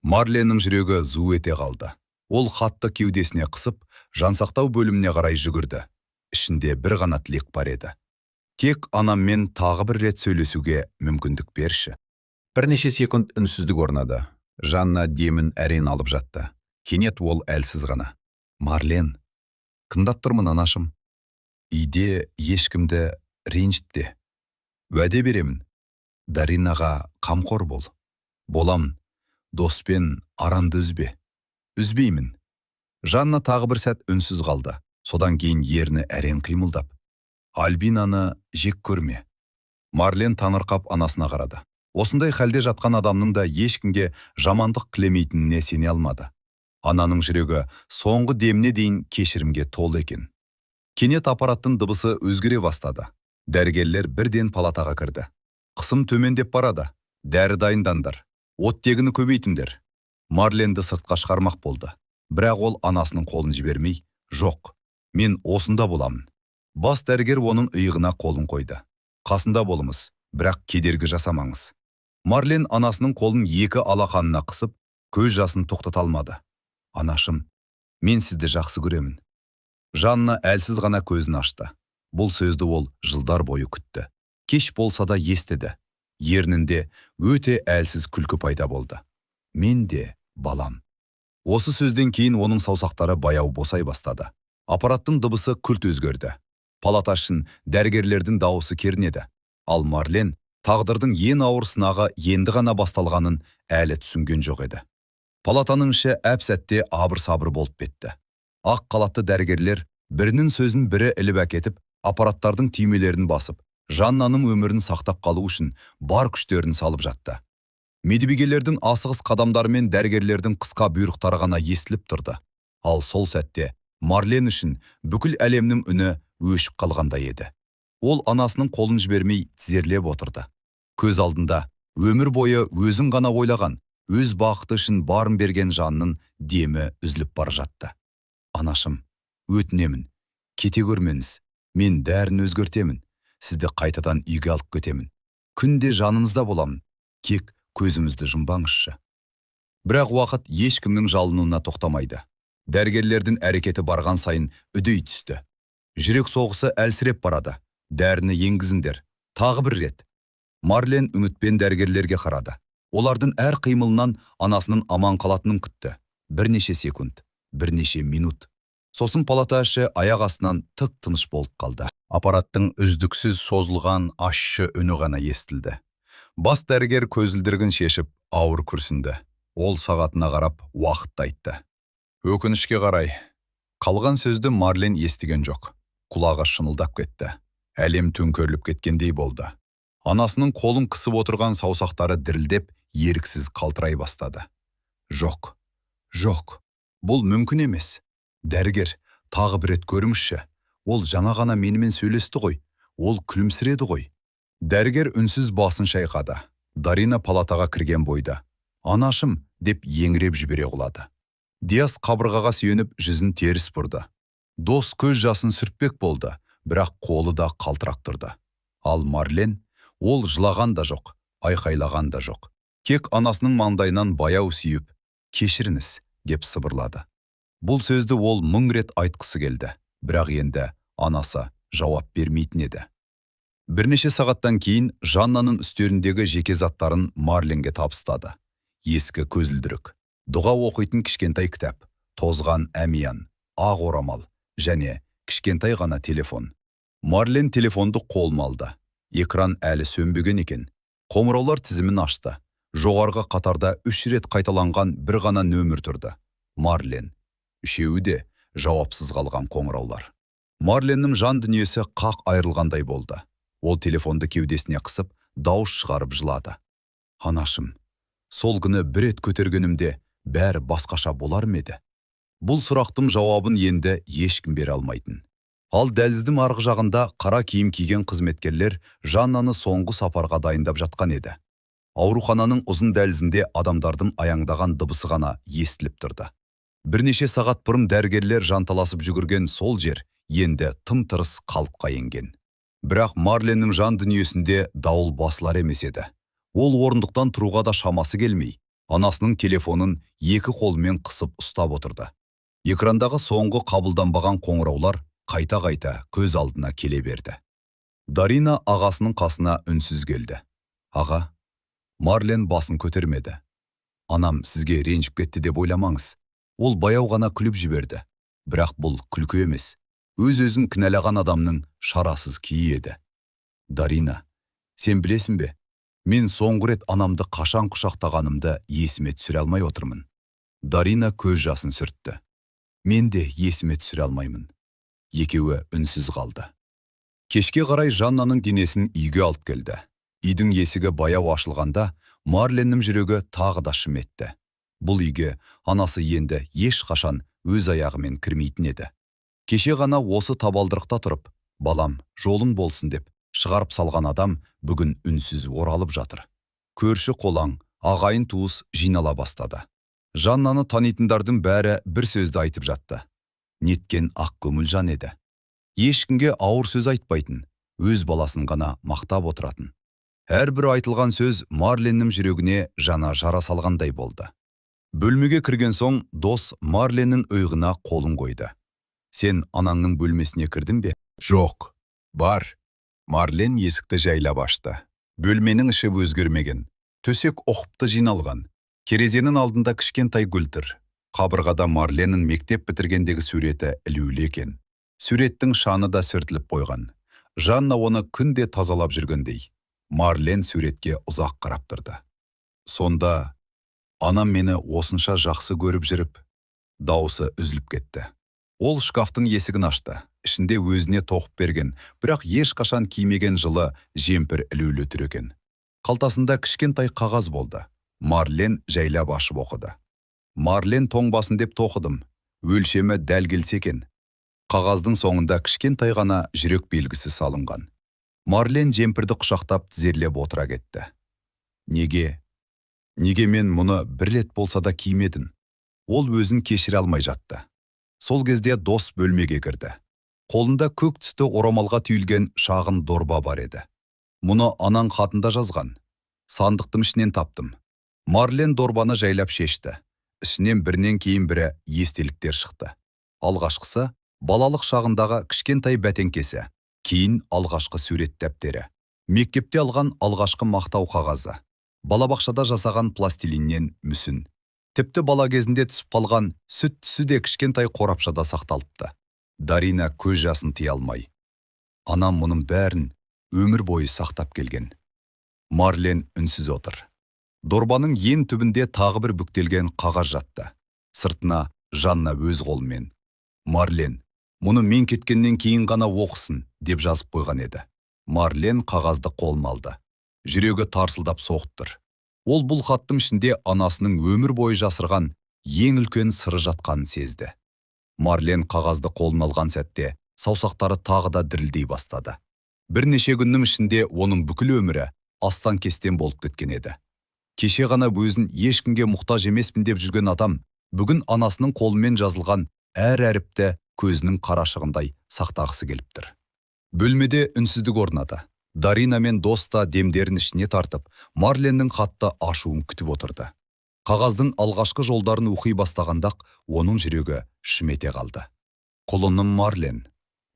Марленнің жүрегі зу ете қалды. Ол хатты кеудесіне қысып, жансақтау бөліміне қарай жүгірді. Ішінде бір ғана тілек бар еді. Тек анаммен тағы бір рет сөйлесуге мүмкіндік берші. Бірнеше секунд үнсіздік орнады. Жанна демін әрең алып жатты. Кенет ол әлсіз ғана: «Марлен, тыңдап тұрмын, анашым. Үйде ешкімді ренжітпе. Уәде беремін. Даринаға қамқор бол. Болам. Доспен аранды үзбе. Үзбеймін». Жанна тағы бір сәт үнсіз қалды. Содан кейін ерні әрең қимылдап: «Альбинаны жек көрме». Марлен таңырқап анасына қарады. Осындай халде жатқан адамның да ешкімге жамандық тілемейтініне сене алмады. Ананың жүрегі соңғы деміне дейін кешірімге толы екен. Кенет аппараттың дыбысы өзгере бастады. Дәрігерлер бірден палатаға кірді. «Қысым төмендеп барады. Дәрі дайындаңдар. Оттегіні көбейтіңдер». Марленді сыртқа шығармақ болды. Бірақ ол анасының қолын жібермей: «Жоқ, мен осында боламын». Бас дәрігер оның иығына қолын қойды. «Қасында болыңыз, бірақ кедергі жасамаңыз». Марлен анасының қолын екі алақанына қысып, көз жасын тоқтата алмады. «Анашым, мен сізді жақсы көремін». Жанна әлсіз ғана көзін ашты. Бұл сөзді ол жылдар бойы күтті. Кеш болса да естіді. Ернінде өте әлсіз күлкі пайда болды. «Мен де, балам». Осы сөзден кейін оның саусақтары баяу босай бастады. Аппараттың дыбысы күрт өзгерді. Палата ішін дәрігерлердің дауысы кернеді. Ал Марлен тағдырдың ең ауыр сынағы енді ғана басталғанын әлі түсінген жоқ еді. Палатаның іші әп-сәтте абыр-сабыр болып кетті. Ақ халатты дәрігерлер бірінің сөзін бірі іліп әкетіп, аппараттардың түймелерін басып, Жаннаның өмірін сақтап қалу үшін бар күштерін салып жатты. Медбикелердің асығыс қадамдары мен дәрігерлердің қысқа бұйрықтары ғана естіліп тұрды. Ал сол сәтте Марлен үшін бүкіл әлемнің үні өшіп қалғандай еді. Ол анасының қолын жібермей тізерлеп отырды. Көз алдында өмір бойы өзін ғана ойлаған, өз бақыты үшін барын берген жанның демі үзіліп бара жатты. «Анашым, өтінемін, кете көрмеңіз. Мен дәріні өзгертемін. Сізді қайтадан үйге алып кетемін. Күнде жаныңызда боламын. Тек көзімізді жұмбаңызшы». Бірақ уақыт ешкімнің жалынуына тоқтамайды. Дәрігерлердің әрекеті барған сайын үдей түсті. «Жүрек соғысы әлсіреп барады. Дәріні енгізіңдер. Тағы бір рет». Марлен үмітпен дәрігерлерге қарады. Олардың әр қимылынан анасының аман қалатынын күтті. Бірнеше секунд, бірнеше минут. Сосын палата іші аяқ астынан тып-тыныш болып қалды. Аппараттың үздіксіз созылған ащы үні ғана естілді. Бас дәрігер көзілдірігін шешіп, ауыр күрсінді. Ол сағатына қарап, уақытты айтты. «Өкінішке қарай». Қалған сөзді Марлен естіген жоқ. Құлағы шынылдап кетті. Әлем төңкеріліп кеткендей болды. Анасының қолын қысып отырған саусақтары дірілдеп, еріксіз қалтырай бастады. Жоқ, жоқ, бұл мүмкін емес. «Дәрігер, тағы бір рет көріңізші. Ол жаңа ғана менімен сөйлесті ғой. Ол күлімсіреді ғой». Дәрігер үнсіз басын шайқады. Дарина палатаға кірген бойда: «Анашым!» – деп еңіреп жібере құлады. Диас қабырғаға сүйеніп, жүзін теріс бұрды. Дос көз жасын сүртпек болды, бірақ қолы да қалтырап тұрды. Ал Марлен, ол жылаған да жоқ, айқайлаған да жоқ. Тек анасының маңдайынан баяу сүйіп: «Кешіріңіз», – деп сыбырлады. Бұл сөзді ол мың рет айтқысы келді, бірақ енді анасы жауап бермейтін еді. Бірнеше сағаттан кейін Жаннаның үстеріндегі жеке заттарын Марленге табыстады. Ескі көзілдірік, дұға оқитын кішкентай кітап, тозған әмиян, ақ орамал және кішкентай ғана телефон. Марлен телефонды қолына алды. Экран әлі сөнбеген екен. Қоңыраулар тізімін ашты. Жоғарғы қатарда үш рет қайталанған бір ғана нөмір тұрды. Марлен. Үшеуі де жауапсыз қалған қоңыраулар. Марленнің жан дүниесі қақ айырылғандай болды. Ол телефонды кеудесіне қысып, дауыс шығарып жылады. «Анашым, сол күні бір рет көтергенімде бәрі басқаша болар ма еді?» Бұл сұрақтың жауабын енді ешкім бере алмайтын. Ал дәліздің арғы жағында қара киім киген қызметкерлер Жаннаны соңғы сапарға дайындап жатқан еді. Аурухананың ұзын дәлізінде адамдардың аяңдаған дыбысы ғана естіліп тұрды. Бірнеше сағат бұрын дәрігерлер жанталасып жүгірген сол жер енді тым-тырыс қалыпқа енген. Бірақ Марленнің жан дүниесінде дауыл басылар емес еді. Ол орындықтан тұруға да шамасы келмей, Анасының телефонын екі қолымен қысып ұстап отырды. Экрандағы соңғы қабылданбаған қоңыраулар қайта-қайта көз алдына келе берді. Дарина ағасының қасына үнсіз келді. Аға, Марлен басын көтермеді. Анам сізге ренжіп кетті деп ойламаңыз. Ол баяу ғана күліп жіберді. Бірақ бұл күлкі емес. Өз-өзін кінәлаған адамның шарасыз күйі еді. Дарина, сен білесің бе? Мен соңғы рет анамды қашан құшақтағанымды есіме түсіре алмай отырмын. Дарина көз жасын сүртті. Мен де есіме түсіре алмаймын. Екеуі үнсіз қалды. Кешке қарай Жаннаның денесін үйге алып келді. Үйдің есігі баяу ашылғанда, Марленнің жүрегі тағы да шым етті. Бұл үйге анасы енді ешқашан өз аяғымен кірмейтін еді. Кеше ғана осы табалдырықта тұрып, балам, жолың болсын деп шығарып салған адам бүгін үнсіз оралып жатыр. Көрші қолаң, ағайын туыс жинала бастады. Жаннаны танитындардың бәрі бір сөзді айтып жатты. Неткен ақ көңіл жан еді. Ешкімге ауыр сөз айтпайтын, өз баласын ғана мақтап отыратын. Әрбір айтылған сөз Марленнің жүрегіне жаңа жара салғандай болды. Бөлмеге кірген соң дос Марленнің иығына қолын қойды. Сен анаңның бөлмесіне кірдің бе? Жоқ, бар. Марлен есікті жайлап ашты. Бөлменің іші өзгермеген. Төсек ұқыпты жиналған. Терезенің алдында кішкентай гүл тұр. Қабырғада Марленнің мектеп бітіргендегі суреті ілулі екен. Суреттің шаңы да сүртіліп қойған. Жанна оны күнде тазалап жүргендей. Марлен суретке ұзақ қарап тұрды. Сонда анам мені осынша жақсы көріп жүріп, дауысы үзіліп кетті. Ол шкафтың есігін ашты. Ішінде өзіне тоқып берген, бірақ ешқашан кимеген жылы жемпір ілулі тұр екен. Қалтасында кішкентай қағаз болды. Марлен жайлап ашып оқыды. Марлен тоңбасын деп тоқыдым. Өлшемі дәл келсе екен. Қағаздың соңында кішкентай ғана жүрек белгісі салынған. Марлен жемпірді құшақтап тізерлеп отыра кетті. Неге? Неге мен мұны бір рет болса да кимедім? Ол өзін кешіре алмай жатты. Сол кезде дос бөлмеге кірді. Қолында көк түсті орамалға түйілген шағын дорба бар еді. Мұны анаң хатында жазған. Сандықтың ішінен таптым. Марлен дорбаны жайлап шешті. Ішінен бірінен кейін бірі естеліктер шықты. Алғашқысы балалық шағындағы кішкентай бәтеңкесі, кейін алғашқы сурет дәптері. Мектепте алған алғашқы мақтау қағазы. Балабақшада жасаған пластилиннен мүсін. Тіпті бала кезінде түсіп қалған сүт түсі де кішкентай қорапшада сақталыпты. Дарина көз жасын тыя алмай. Анам мұның бәрін өмір бойы сақтап келген. Марлен үнсіз отыр. Дорбаның ең түбінде тағы бір бүктелген қағаз жатты. Сыртына Жанна өз қолымен. Марлен, мұны мен кеткеннен кейін ғана оқысын, деп жазып қойған еді. Марлен қағазды қолына алды. Жүрегі тарсылдап соғып тұр. Ол бұл хаттың ішінде анасының өмір бойы жасырған ең үлкен сыры жатқанын сезді. Марлен қағазды қолына алған сәтте саусақтары тағы да дірілдей бастады. Бірнеше күннің ішінде оның бүкіл өмірі астан-кестен болып кеткен еді. Кеше ғана өзін ешкімге мұқтаж емеспін деп жүрген адам бүгін анасының қолымен жазылған әр әріпті көзінің қарашығындай сақтағысы келіп тұр. Бөлмеде үнсіздік орнады. Дарина мен дос та демдерін ішіне тартып, Марленнің хатты ашуын күтіп отырды. Қағаздың алғашқы жолдарын оқи бастағанда-ақ оның жүрегі шым ете қалды. Құлыным Марлен,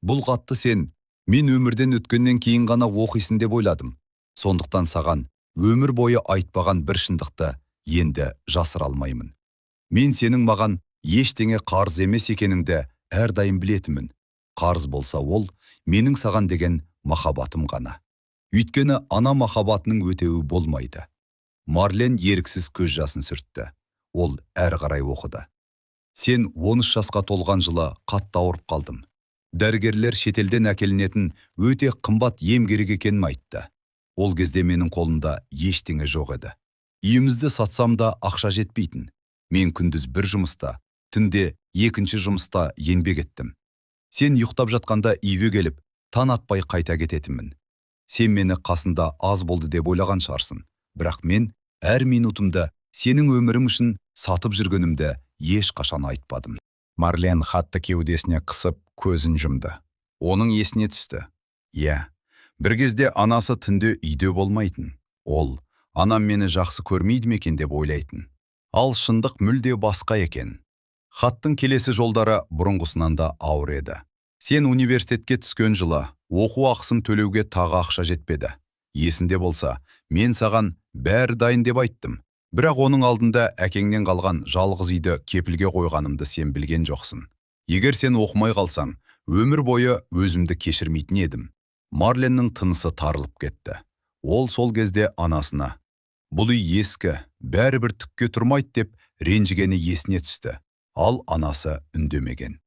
бұл хатты сен мен өмірден өткеннен кейін ғана оқисың деп ойладым. Сондықтан саған өмір бойы айтпаған бір шындықты енді жасыра алмаймын. Мен сенің маған ештеңе қарыз емес екеніңді әрдайым білетінмін. Қарыз болса ол менің саған деген махаббатым ғана. Өйткені ана махаббатының өтеуі болмайды. Марлен еріксіз көз жасын сүртті. Ол әрі қарай оқыды. Сен 13 жасқа толған жылы қатты ауырып қалдым. Дәрігерлер шетелден әкелінетін өте қымбат ем керек екенін айтты. Ол кезде менің қолымда ештеңе жоқ еді. Үйімізді сатсам да ақша жетпейтін. Мен күндіз бір жұмыста, түнде екінші жұмыста еңбек еттім. Сен ұйықтап жатқанда үйге келіп, таң атпай қайта кететінмін. Сен мені қасында аз болды деп ойлаған шығарсың. Бірақ мен әр минутымды сенің өмірің үшін сатып жүргенімді ешқашан айтпадым. Марлен хатты кеудесіне қысып, көзін жұмды. Оның есіне түсті. Иә, бір кезде анасы түнде үйде болмайтын. Ол, анам мені жақсы көрмейді ме екен деп ойлайтын. Ал шындық мүлде басқа екен. Хаттың келесі жолдары бұрынғысынан да ауыр еді. Сен университетке түскен жылы оқу ақысын төлеуге тағы ақша жетпеді. Есінде болса, мен саған бәрі дайын деп айттым. Бірақ оның алдында әкеңнен қалған жалғыз үйді кепілге қойғанымды сен білген жоқсың. Егер сен оқымай қалсаң, өмір бойы өзімді кешірмейтін едім. Марленнің тынысы тарылып кетті. Ол сол кезде анасына: «Бұл үй ескі, бәрібір түкке тұрмайды», – деп ренжігені есіне түсті. Ал анасы үндемеген.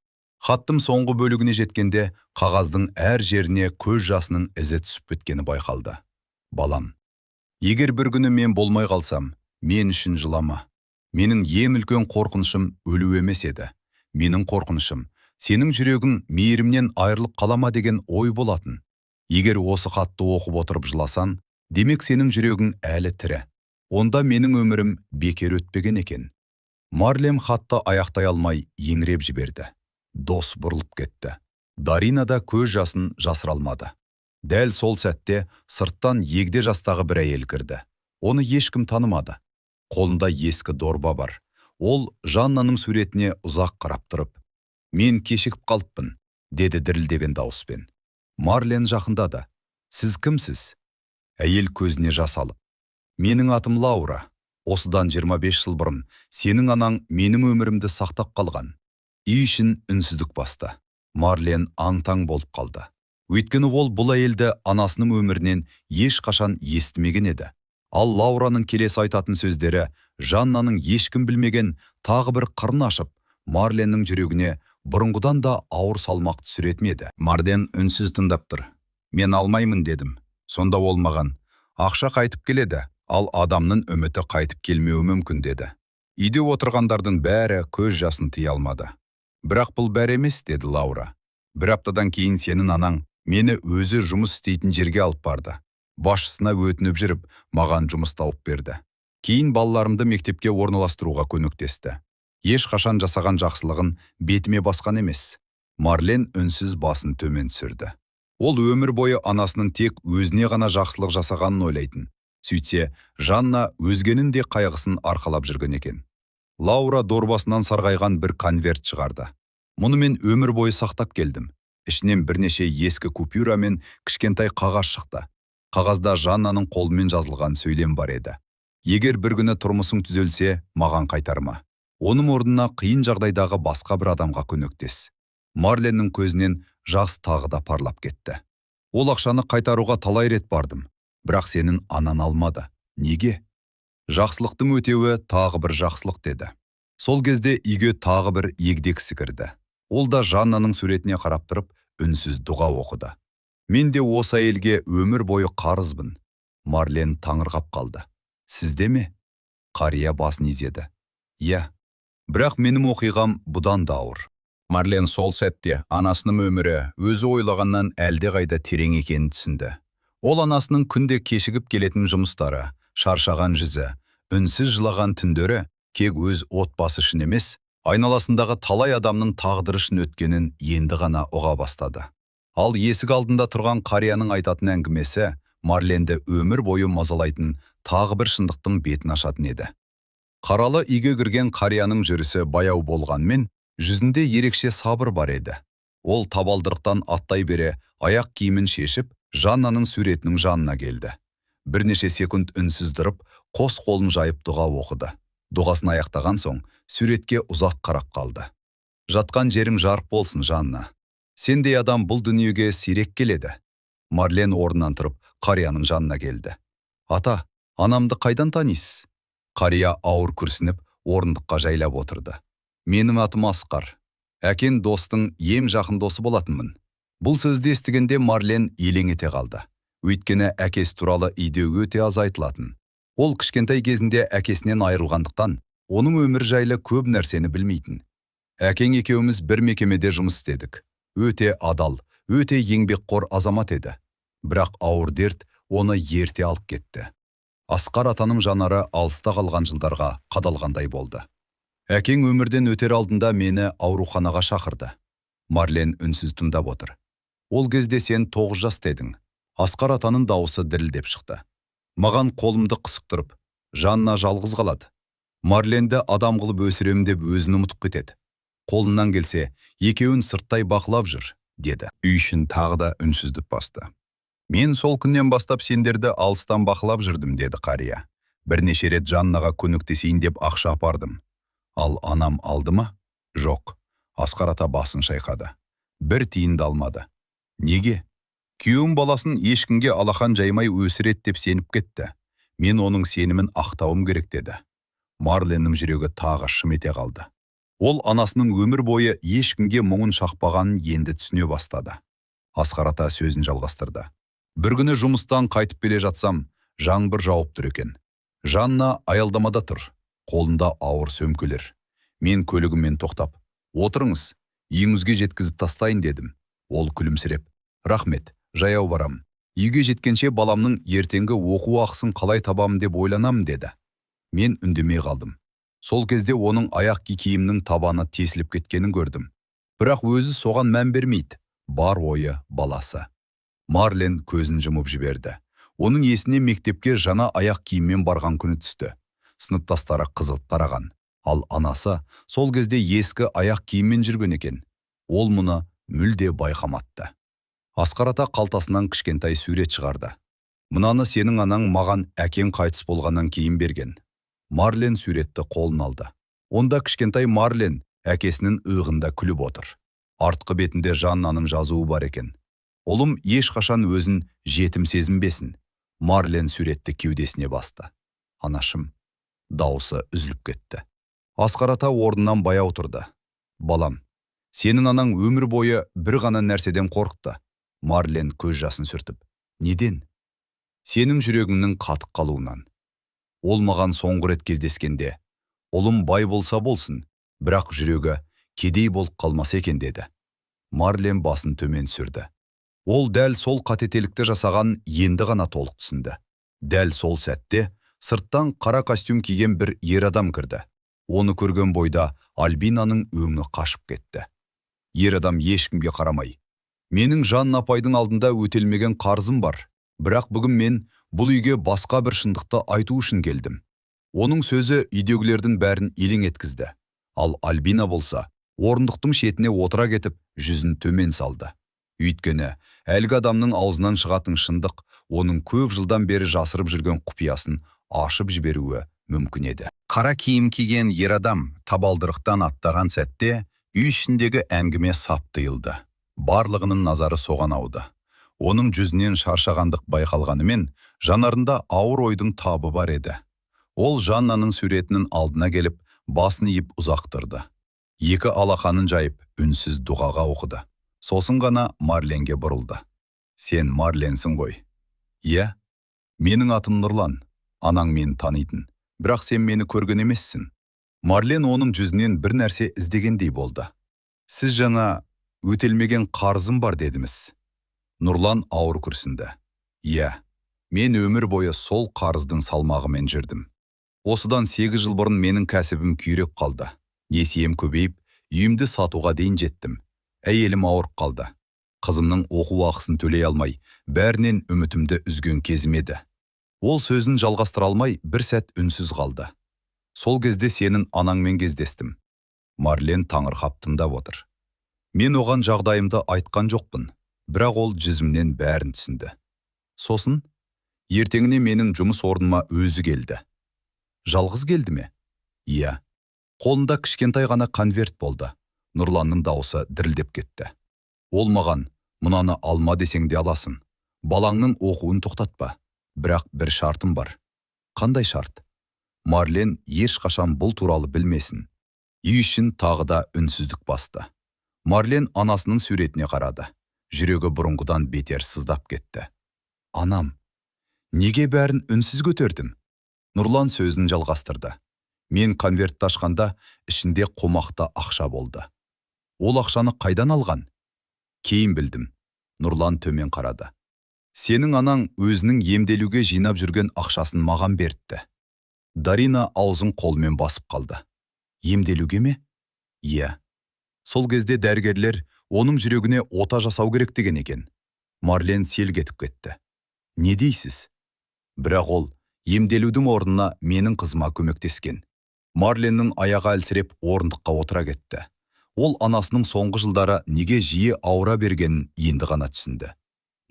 Хаттың соңғы бөлігіне жеткенде қағаздың әр жеріне көз жасының ізі түсіп кеткені байқалды. Балам, егер бір күні мен болмай қалсам, мен үшін жылама. Менің ең үлкен қорқынышым өлу емес еді. Менің қорқынышым сенің жүрегің мейірімнен айырылып қалама деген ой болатын. Егер осы хатты оқып отырып жыласан, демек, сенің жүрегің әлі тірі. Онда менің өмірім бекер өтпеген екен. Марлем хатты аяқтай алмай еңіреп жіберді. Дос бұрылып кетті. Дарина да көз жасын жасыра алмады. Дәл сол сәтте сырттан егде жастағы бір әйел кірді. Оны ешкім танымады. Қолында ескі дорба бар. Ол Жаннаның суретіне ұзақ қарап тұрып: «Мен кешігіп қалыппын», – деді дірілдеген дауыспен. Марлен жақындады. «Сіз кімсіз?» Әйел көзіне жас алып: «Менің атым Лаура. Осыдан 25 жыл бұрын сенің анаң менің өмірімді сақтап қалған». Үй ішін үнсіздік басты. Марлен аң-таң болып қалды. Өйткені ол бұл әйелді анасының өмірінен ешқашан естімеген еді. Ал Лаураның келесі айтатын сөздері Жаннаның ешкім білмеген тағы бір қырын ашып, Марленнің жүрегіне бұрынғыдан да ауыр салмақ түсіретін еді. Марлен үнсіз тыңдап тұр. «Мен алмаймын дедім. Сонда ол маған: "Ақша қайтып келеді, ал адамның үміті қайтып келмеуі мүмкін", – деді». Үйде отырғандардың бәрі көз жасын тыя алмады. «Бірақ бұл бәрі емес, – деді Лаура. – Бір аптадан кейін сенің анаң мені өзі жұмыс істейтін жерге алып барды. Басшысына өтініп жүріп, маған жұмыс тауып берді. Кейін балаларымды мектепке орналастыруға көмектесті. Ешқашан жасаған жақсылығын бетіме басқан емес». Марлен үнсіз басын төмен түсірді. Ол өмір бойы анасының тек өзіне ғана жақсылық жасағанын ойлайтын. Сөйтсе, Жанна өзгенің де қайғысын арқалап жүрген екен. Лаура дорбасынан сарғайған бір конверт шығарды. «Мұны мен өмір бойы сақтап келдім». Ішінен бірнеше ескі купюра мен кішкентай қағаз шықты. Қағазда Жаннаның қолымен жазылған сөйлем бар еді: «Егер бір күні тұрмысың түзелсе, маған қайтарма. Оның орнына қиын жағдайдағы басқа бір адамға көмектес». Марленнің көзінен жас тағы да парлап кетті. «Ол ақшаны қайтаруға талай рет бардым, бірақ сенің анан алмады. Неге?» «Жақсылықтың өтеуі тағы бір жақсылық», – деді. Сол кезде үйге тағы бір егде кісі кірді. Ол да Жаннаның суретіне қарап тұрып, үнсіз дұға оқыды. «Мен де осы әйелге өмір бойы қарызбын». Марлен таңырқап қалды. «Сізде ме?» Қария басын изеді. «Иә. Бірақ менің оқиғам бұдан да ауыр». Марлен сол сәтте анасының өмірі өзі ойлағаннан әлдеқайда терең екенін түсінді. Ол анасының күнде кешігіп келетін жұмыстары, шаршаған жүзі, үнсіз жылаған түндері тек өз отбасы үшін емес, айналасындағы талай адамның тағдыры үшін өткенін енді ғана ұға бастады. Ал есік алдында тұрған қарияның айтатын әңгімесі Марленді өмір бойы мазалайтын тағы бір шындықтың бетін ашатын еді. Қаралы үйге кірген қарияның жүрісі баяу болғанмен, жүзінде ерекше сабыр бар еді. Ол табалдырықтан аттай бере аяқ киімін шешіп, Жаннаның суретінің жанына келді. Бірнеше секунд үнсіз тұрып, қос қолын жайып дұға оқыды. Дұғасын аяқтаған соң, суретке ұзақ қарап қалды. «Жатқан жерің жарық болсын, Жанна. Сендей адам бұл дүниеге сирек келеді». Марлен орнынан тұрып, қарияның жанына келді. «Ата, анамды қайдан танисыз?» Қария ауыр күрсініп, орындыққа жайлап отырды. «Менің атым Асқар. Әкең Достың ең жақын досы болатынмын». Бұл сөзді естігенде Марлен елең ете қалды. Өйткені әкесі туралы үйде өте аз айтылатын. Ол кішкентай кезінде әкесінен айырылғандықтан, оның өмір жайлы көп нәрсені білмейтін. «Әкең екеуміз бір мекемеде жұмыс істедік. Өте адал, өте еңбекқор азамат еді. Бірақ ауыр дерт оны ерте алып кетті». Асқар атаның жанары алыста қалған жылдарға қадалғандай болды. «Әкең өмірден өтер алдында мені ауруханаға шақырды». Марлен үнсіз тыңдап отыр. «Ол кезде сен 9 жаста едің». Асқар атаның дауысы дірілдеп шықты. «Маған қолымды қысып тұрып, Жанна жалғыз қалады. Марленді адам қылып өсірем деп өзін ұмытып кетеді. Қолынан келсе, екеуін сырттай бақылап жүр, деді. Үй ішін тағы да үнсіздік басты. Мен сол күннен бастап сендерді алыстан бақылап жүрдім, деді қария. Бірнеше рет Жаннаға көмектесейін деп ақша апардым. Ал анам алды ма? Жоқ. Асқар ата басын шайқады. Бір тиын да алмады. Неге? Күйеуім баласын ешкімге алақан жаймай өсіреді деп сеніп кетті. Мен оның сенімін ақтауым керек, деді. Марленнің жүрегі тағы шым ете қалды. Ол анасының өмір бойы ешкімге мұңын шақпағанын енді түсіне бастады. Асқар ата сөзін жалғастырды. Бір күні жұмыстан қайтып келе жатсам, жаңбыр жауып тұр екен. Жанна аялдамада тұр, қолында ауыр сөмкелер. Мен көлігіммен тоқтап, «Отырыңыз, үйіңізге жеткізіп тастайын», дедім. Ол күлімсіреп, «Рахмет, жаяу барам. Үйге жеткенше баламның ертеңгі оқу ақысын қалай табамын деп ойланамын», деді. Мен үндемей қалдым. Сол кезде оның аяқ киімінің табаны тесіліп кеткенін көрдім. Бірақ өзі соған мән бермейді. Бар ойы баласы. Марлен көзін жұмып жіберді. Оның есіне мектепке жаңа аяқ киіммен барған күні түсті. Сыныптастары қызыл тараған. Ал анасы сол кезде ескі аяқ киіммен жүрген екен. Ол мұны мүлде байқамапты. Асқар ата қалтасынан кішкентай сурет шығарды. Мынаны сенің анаң маған әкең қайтыс болғаннан кейін берген. Марлен суретті қолына алды. Онда кішкентай Марлен әкесінің иығында күліп отыр. Артқы бетінде Жаннаның жазуы бар екен. Ұлым ешқашан өзін жетім сезінбесін. Марлен суретті кеудесіне басты. Анашым. Даусы үзіліп кетті. Асқар ата орнынан баяу тұрды. Балам, сенің анаң өмір бойы бір ғана нәрседен қорықты. Марлен көз жасын сүртіп. Неден? Сенің жүрегіңнің қатып қалуынан. Ол маған соңғы рет кездескенде, ұлым бай болса болсын, бірақ жүрегі кедей болып қалмаса екен, деді. Марлен басын төмен түсірді. Ол дәл сол қателікті жасаған енді ғана толық түсінді. Дәл сол сәтте сырттан қара костюм киген бір ер адам кірді. Оны көрген бойда Альбинаның өңі қашып кетті. Ер адам ешкімге қарамай, «Менің Жанна апайдың алдында өтелмеген қарызым бар, бірақ бүгін мен бұл үйге басқа бір шындықты айту үшін келдім». Оның сөзі үйдегілердің бәрін елең еткізді. Ал Альбина болса, орындықтың шетіне отыра кетіп, жүзін төмен салды. Өйткені әлгі адамның аузынан шығатын шындық оның көп жылдан бері жасырып жүрген құпиясын ашып жіберуі мүмкін еді. Қара киім киген ер адам табалдырықтан аттаған сәтте үй ішіндегі әңгіме сап тыйылды. Барлығының назары соған ауды. Оның жүзінен шаршағандық байқалғанымен, жанарында ауыр ойдың табы бар еді. Ол Жаннаның суретінің алдына келіп, басын иіп ұзақ тұрды. Екі алақанын жайып, үнсіз дұғаға оқыды. Сосын ғана Марленге бұрылды. Сен Марленсің ғой. Иә, менің атым Нұрлан, анаң мені танитын. Бірақ сен мені көрген емессің. Марлен оның жүзінен бір нәрсе іздегендей болды. Сіз жаңа өтелмеген қарызым бар дедіңіз. Нұрлан ауыр күрсінді. Иә, мен өмір бойы сол қарыздың салмағымен жүрдім. Осыдан 8 жыл бұрын менің кәсібім күйреп қалды. Несием көбейіп, үйімді сатуға дейін жеттім. Әйелім ауырып қалды. Қызымның оқу ақысын төлей алмай, бәрінен үмітімді үзген кезім еді. Ол сөзін жалғастыра алмай, бір сәт үнсіз қалды. Сол кезде сенің анаңмен кездестім. Марлен таңырқап тыңдап отыр. Мен оған жағдайымды айтқан жоқпын, бірақ ол жүзімнен бәрін түсінді. Сосын ертеңіне менің жұмыс орныма өзі келді. Жалғыз келді ме? Иә. Қолында кішкентай ғана конверт болды. Нұрланның даусы дірілдеп кетті. Ол маған, мынаны алма десең де аласың. Балаңның оқуын тоқтатпа. Бірақ бір шартым бар. Қандай шарт? Марлен ешқашан бұл туралы білмесін. Үй ішін тағы да үнсіздік басты. Марлен анасының суретіне қарады. Жүрегі бұрынғыдан бетер сыздап кетті. Анам, неге бәрін үнсіз көтердің? Нұрлан сөзін жалғастырды. Мен конвертті ашқанда ішінде қомақты ақша болды. Ол ақшаны қайдан алған? Кейін білдім. Нұрлан төмен қарады. Сенің анаң өзінің емделуге жинап жүрген ақшасын маған беріпті. Дарина аузын қолымен басып қалды. Емделуге ме? Иә. Сол кезде дәрігерлер оның жүрегіне ота жасау керек деген екен. Марлен селк етіп кетті. Не дейсіз? Бірақ ол емделудің орнына менің қызыма көмектескен. Марленнің аяғы әлсіреп, орындыққа отыра кетті. Ол анасының соңғы жылдары неге жиі ауыра бергенін енді ғана түсінді.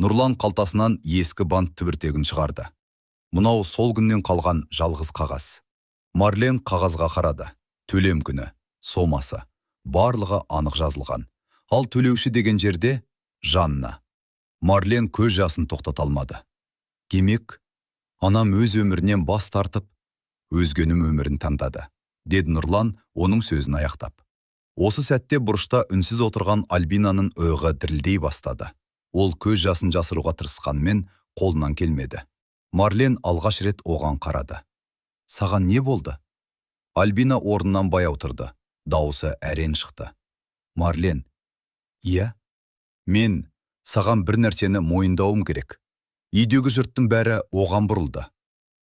Нұрлан қалтасынан ескі банк түбіртегін шығарды. Мынау сол күннен қалған жалғыз қағаз. Марлен қағазға қарады. Төлем күні, сомасы, барлығы анық жазылған. Ал төлеуші деген жерде Жанна. Марлен көз жасын тоқтата алмады. Демек, анам өз өмірінен бас тартып, өзгенің өмірін таңдады, деді Нұрлан оның сөзін аяқтап. Осы сәтте бұрышта үнсіз отырған Альбинаның иығы дірілдей бастады. Ол көз жасын жасыруға тырысқанымен, қолынан келмеді. Марлен алғаш рет оған қарады. Саған не болды? Альбина орнынан баяу тұрды. Дауысы әрең шықты. Марлен, иә? Мен саған бір нәрсені мойындауым керек. Үйдегі жұрттың бәрі оған бұрылды.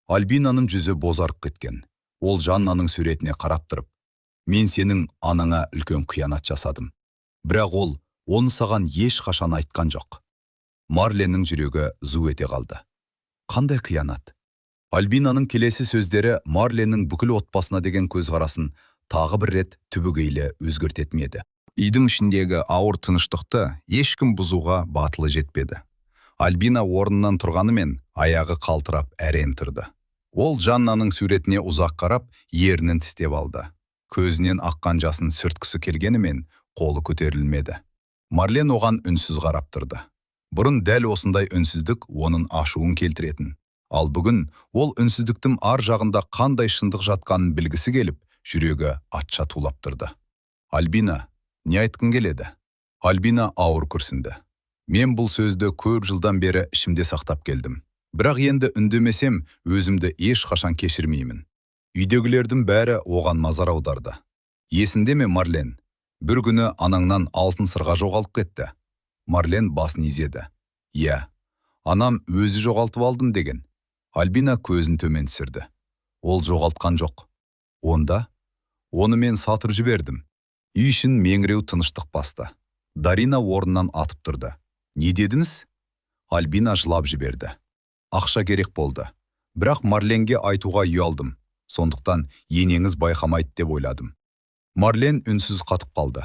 Альбинаның жүзі бозарып кеткен. Ол Жаннаның суретіне қарап тұрып, мен сенің анаңа үлкен қиянат жасадым. Бірақ ол оны саған ешқашан айтқан жоқ. Марленнің жүрегі зу ете қалды. Қандай қиянат? Альбинаның келесі сөздері Марленнің бүкіл отбасына деген көзқарасын тағы бір рет түбегейлі өзгертетін еді. Үйдің ішіндегі ауыр тыныштықты ешкім бұзуға батылы жетпеді. Альбина орнынан тұрғанымен, аяғы қалтырап әрең тұрды. Ол Жаннаның суретіне ұзақ қарап, ернін тістеп алды. Көзінен аққан жасын сүрткісі келгенімен, қолы көтерілмеді. Марлен оған үнсіз қарап тұрды. Бұрын дәл осындай үнсіздік оның ашуын келтіретін. Ал бүгін ол үнсіздіктің ар жағында қандай шындық жатқанын білгісі келіп, жүрегі атша тулап тұрды. Альбина, не айтқың келеді? Альбина ауыр күрсінді. Мен бұл сөзді көп жылдан бері ішімде сақтап келдім. Бірақ енді үндемесем, өзімді ешқашан кешірмеймін. Үйдегілердің бәрі оған назар аударды. Есінде ме, Марлен? Бір күні анаңнан алтын сырға жоғалып кетті. Марлен басын изеді. Иә, анам өзі жоғалтып алдым деген. Альбина көзін төмен түсірді. Ол жоғалтқан жоқ. Онда? Оны мен сатып жібердім. Үй ішін меңіреу тыныштық басты. Дарина орнынан атып тұрды. Не дедіңіз? Альбина жылап жіберді. Ақша керек болды. Бірақ Марленге айтуға ұялдым. Сондықтан енеңіз байқамайды деп ойладым. Марлен үнсіз қатып қалды.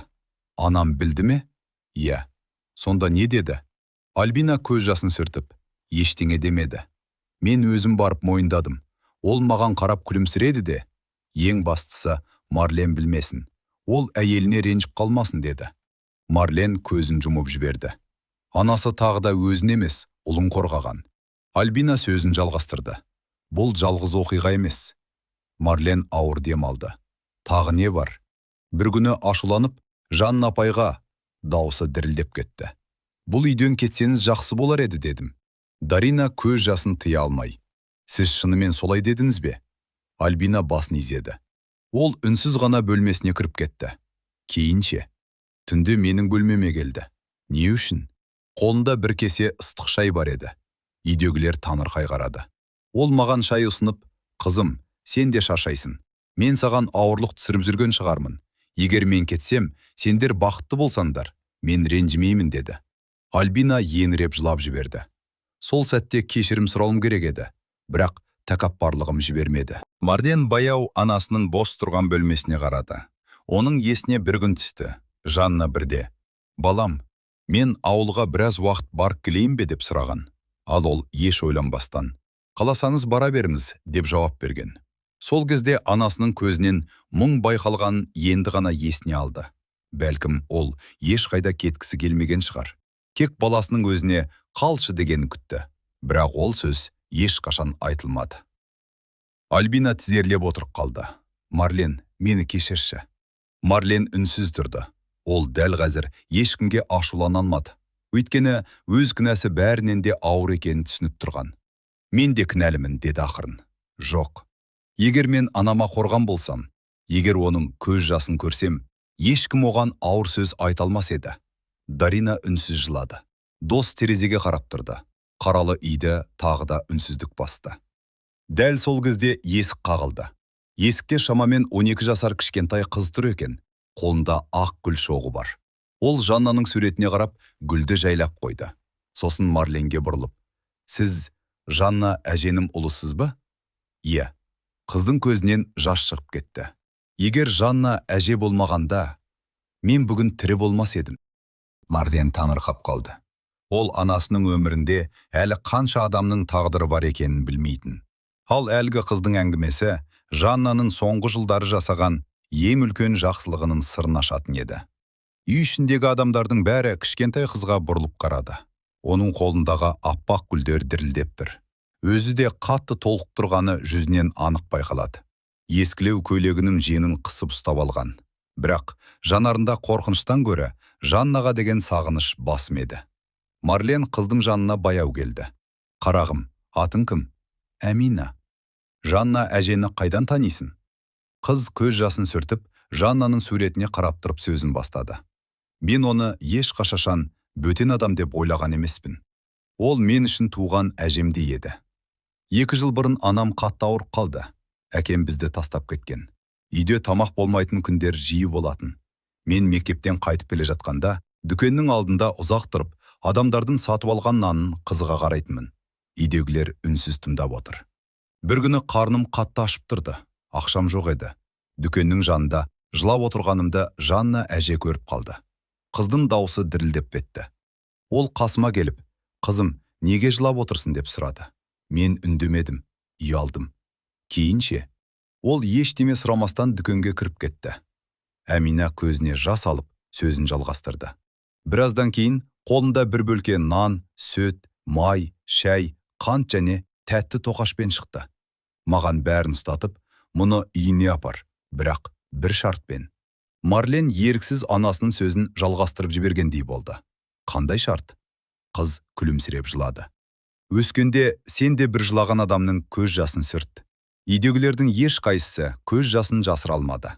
Анам білді ме? Иә. Сонда не деді? Альбина көз жасын сүртіп, ештеңе демеді. Мен өзім барып мойындадым. Ол маған қарап күлімсіреді де, ең бастысы Марлен білмесін. Ол әйеліне ренжіп қалмасын деді. Марлен көзін жұмып жіберді. Анасы тағы да өзін емес, ұлын қорғаған. Альбина сөзін жалғастырды. Бұл жалғыз оқиға емес. Марлен ауыр дем алды. Тағы не бар? Бір күні ашуланып, Жанна апайға даусы дірілдеп кетті. Бұл үйден кетсеңіз жақсы болар еді дедім. Дарина көз жасын тыя алмай. Сіз шынымен солай дедіңіз бе? Альбина басын изеді. Ол үнсіз ғана бөлмесіне кіріп кетті. Кейінше, түнде менің бөлмеме келді. Не үшін? Қолында бір кесе ыстық шай бар еді. Үйдегілер таңырқай қарады. Ол маған шай ұсынып, қызым, сен де шаршайсың. Мен саған ауырлық түсіріп жүрген шығармын. Егер мен кетсем, сендер бақытты болсаңдар, мен ренжімеймін деді. Альбина еңіреп жылап жіберді. Сол сәтте кешірім сұрауым керек еді, бірақ тәкаппарлығым жібермеді. Марлен баяу анасының бос тұрған бөлмесіне қарады. Оның есіне бір күн түсті. Жанна бірде, «Балам, мен ауылға біраз уақыт барып келейін бе?» деп сұраған. Ал ол еш ойланбастан, «Қаласаңыз бара беріңіз», деп жауап берген. Сол кезде анасының көзінен мұң байқалғанын енді ғана есіне алды. Бәлкім, ол ешқайда кеткісі келмеген шығар. Тек баласының өзіне қалшы дегенін күтті. Бірақ ол сөз ешқашан айтылмады. Альбина тізерлеп отырып қалды. Марлен, мені кешірші. Марлен үнсіз тұрды. Ол дәл қазір ешкімге ашулана алмады. Өйткені өз кінәсі бәрінен де ауыр екенін түсініп тұрған. Мен де кінәлімін, деді ақырын. Жоқ. Егер мен анама қорған болсам, егер оның көз жасын көрсем, ешкім оған ауыр сөз айта алмас еді. Дарина үнсіз жылады. Дос терезеге қарап тұрды. Қаралы үйді тағы да үнсіздік басты. Дәл сол кезде есік қағылды. Есікте шамамен 12 жасар кішкентай қыз тұр екен. Қолында ақ гүл шоғы бар. Ол Жаннаның суретіне қарап, гүлді жайлап қойды. Сосын Марленге бұрылып, «Сіз Жанна әженің ұлысыз ба?» «Иә». Қыздың көзінен жас шығып кетті. Егер Жанна әже болмағанда, мен бүгін тірі болмас едім. Марлен таңырқап қалды. Ол анасының өмірінде әлі қанша адамның тағдыры бар екенін білмейтін. Ал әлгі қыздың әңгімесі Жаннаның соңғы жылдары жасаған ең үлкен жақсылығының сырын ашатын еді. Үй ішіндегі адамдардың бәрі кішкентай қызға бұрылып қарады. Оның қолындағы аппақ гүлдер дірілдеп тұр. Өзі де қатты толқып тұрғаны жүзінен анық байқалады. Ескілеу көйлегінің жеңін қысып ұстап алған. Бірақ жанарында қорқыныштан гөрі Жаннаға деген сағыныш басым еді. Марлен қыздың жанына баяу келді. Қарағым, атың кім? Әмина. Жанна әжені қайдан танисың? Қыз көз жасын сүртіп, Жаннаның суретіне қарап тұрып сөзін бастады. Мен оны ешқашан бөтен адам деп ойлаған емеспін. Ол мен үшін туған әжемдей еді. 2 жыл бұрын анам қатты ауырып қалды. Әкем бізді тастап кеткен. Үйде тамақ болмайтын күндер жиі болатын. Мен мектептен қайтып келе жатқанда, дүкеннің алдында ұзақ тұрып, адамдардың сатып алған нанын қызыға қарайтынмын. Үйдегілер үнсіз тыңдап отыр. Бір күні қарным қатты ашып тұрды. Ақшам жоқ еді. Дүкеннің жанында жылап отырғанымды Жанна әже көріп қалды. Қыздың даусы дірілдеп кетті. Ол қасыма келіп, «Қызым, неге жылап отырсың?» деп сұрады. Мен үндемедім, ұялдым. Кейінше, ол ештеме сұрамастан дүкенге кіріп кетті. Әмина көзіне жас алып, сөзін жалғастырды. Біраздан кейін қолында бір бөлке нан, сүт, май, шәй, қант және тәтті тоқашпен шықты. Маған бәрін ұстатып, мұны үйіне апар, бірақ бір шартпен. Марлен еріксіз анасының сөзін жалғастырып жібергендей болды. Қандай шарт? Қыз күлімсіреп жылады. Өскенде сен де бір жылаған адамның көз жасын сүрт. Үйдегілердің ешқайсысы көз жасын жасыра алмады.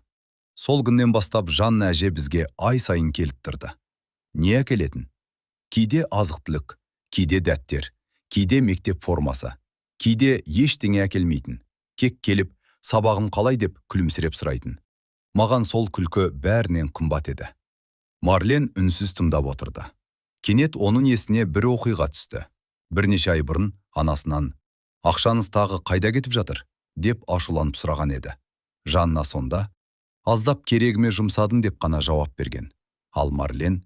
Сол күннен бастап Жанна әже бізге ай сайын келіп тұрды. Не әкелетін? Кейде азық-түлік, кейде дәптер, кейде мектеп формасы, кейде ештеңе әкелмейтін. Тек келіп, сабағым қалай деп күлімсіреп сұрайтын. Маған сол күлкі бәрінен қымбат еді. Марлен үнсіз тыңдап отырды. Кенет оның есіне бір оқиға түсті. Бірнеше ай бұрын анасынан «Ақшаңыз тағы қайда кетіп жатыр?» деп ашуланып сұраған еді. Жанна сонда «Аздап керегіме жұмсадым» деп қана жауап берген. Ал Марлен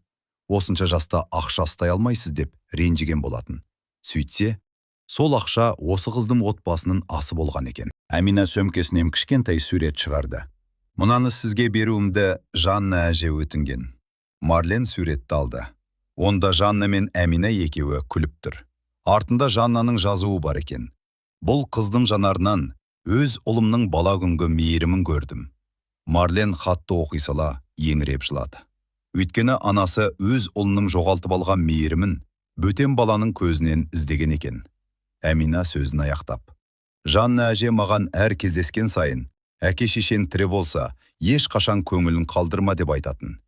«Осынша жаста ақша ұстай алмайсыз» деп ренжіген болатын. Сөйтсе, сол ақша осы қыздың отбасының асы болған екен. Әмина сөмкесінен кішкентай сурет шығарды. Мынаны сізге беруімді Жанна әже өтінген. Марлен суретті алды. Онда Жанна мен Әмина екеуі күліп тұр. Артында Жаннаның жазуы бар екен. Бұл қыздың жанарынан өз ұлымның бала күнгі мейірімін көрдім. Марлен хатты оқи сала еңіреп жылады. Өйткені анасы өз ұлының жоғалтып алған мейірімін бөтен баланың көзінен іздеген екен. Әмина сөзін аяқтап. Жанна әже маған әр кездескен сайын, әке шешен тірі болса, ешқашан көңілін қалдырма деп айтатын.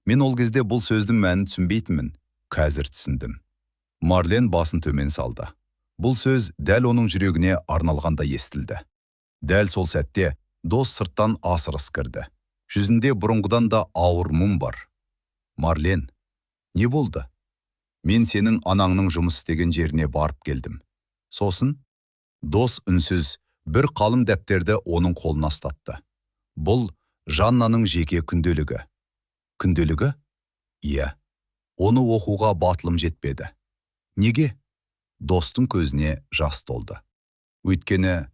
Мен ол кезде бұл сөздің мәнін түсінбейтінмін, қазір түсіндім. Марлен басын төмен салды. Бұл сөз дәл оның жүрегіне арналғандай естілді. Дәл сол сәтте дос сырттан асығыс кірді. Жүзінде бұрынғыдан да ауыр мұң бар. Марлен, не болды? Мен сенің анаңның жұмыс істеген жеріне барып келдім. Сосын дос үнсіз бір қалың дәптерді оның қолына ұстатты. Бұл Жаннаның жеке күнделігі. Күнделігі? Иә. Оны оқуға батылым жетпеді. Неге? Достың көзіне жас толды. Өйткені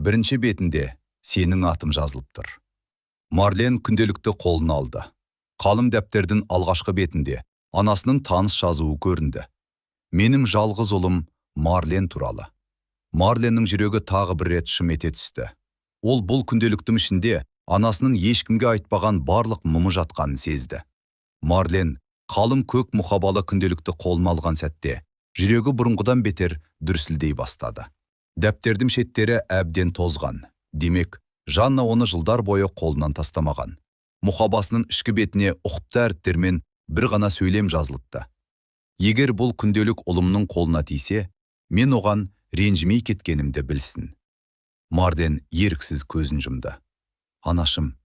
бірінші бетінде сенің атым жазылып тұр. Марлен күнделікті қолына алды. Қалың дәптердің алғашқы бетінде анасының таныс жазуы көрінді. Менің жалғыз ұлым Марлен туралы. Марленнің жүрегі тағы бір рет шым ете түсті. Ол бұл күнделіктің ішінде анасының ешкімге айтпаған барлық мұңы жатқанын сезді. Марлен қалың көк мұқабалы күнделікті қолына алған сәтте жүрегі бұрынғыдан бетер дүрсілдей бастады. Дәптердің шеттері әбден тозған. Демек, Жанна оны жылдар бойы қолынан тастамаған. Мұқабасының ішкі бетіне ұқыпты әріптермен бір ғана сөйлем жазылыпты. Егер бұл күнделік ұлымның қолына тисе, мен оған ренжімей кеткенімді білсін. Марлен еріксіз көзін жұмды. Анашым,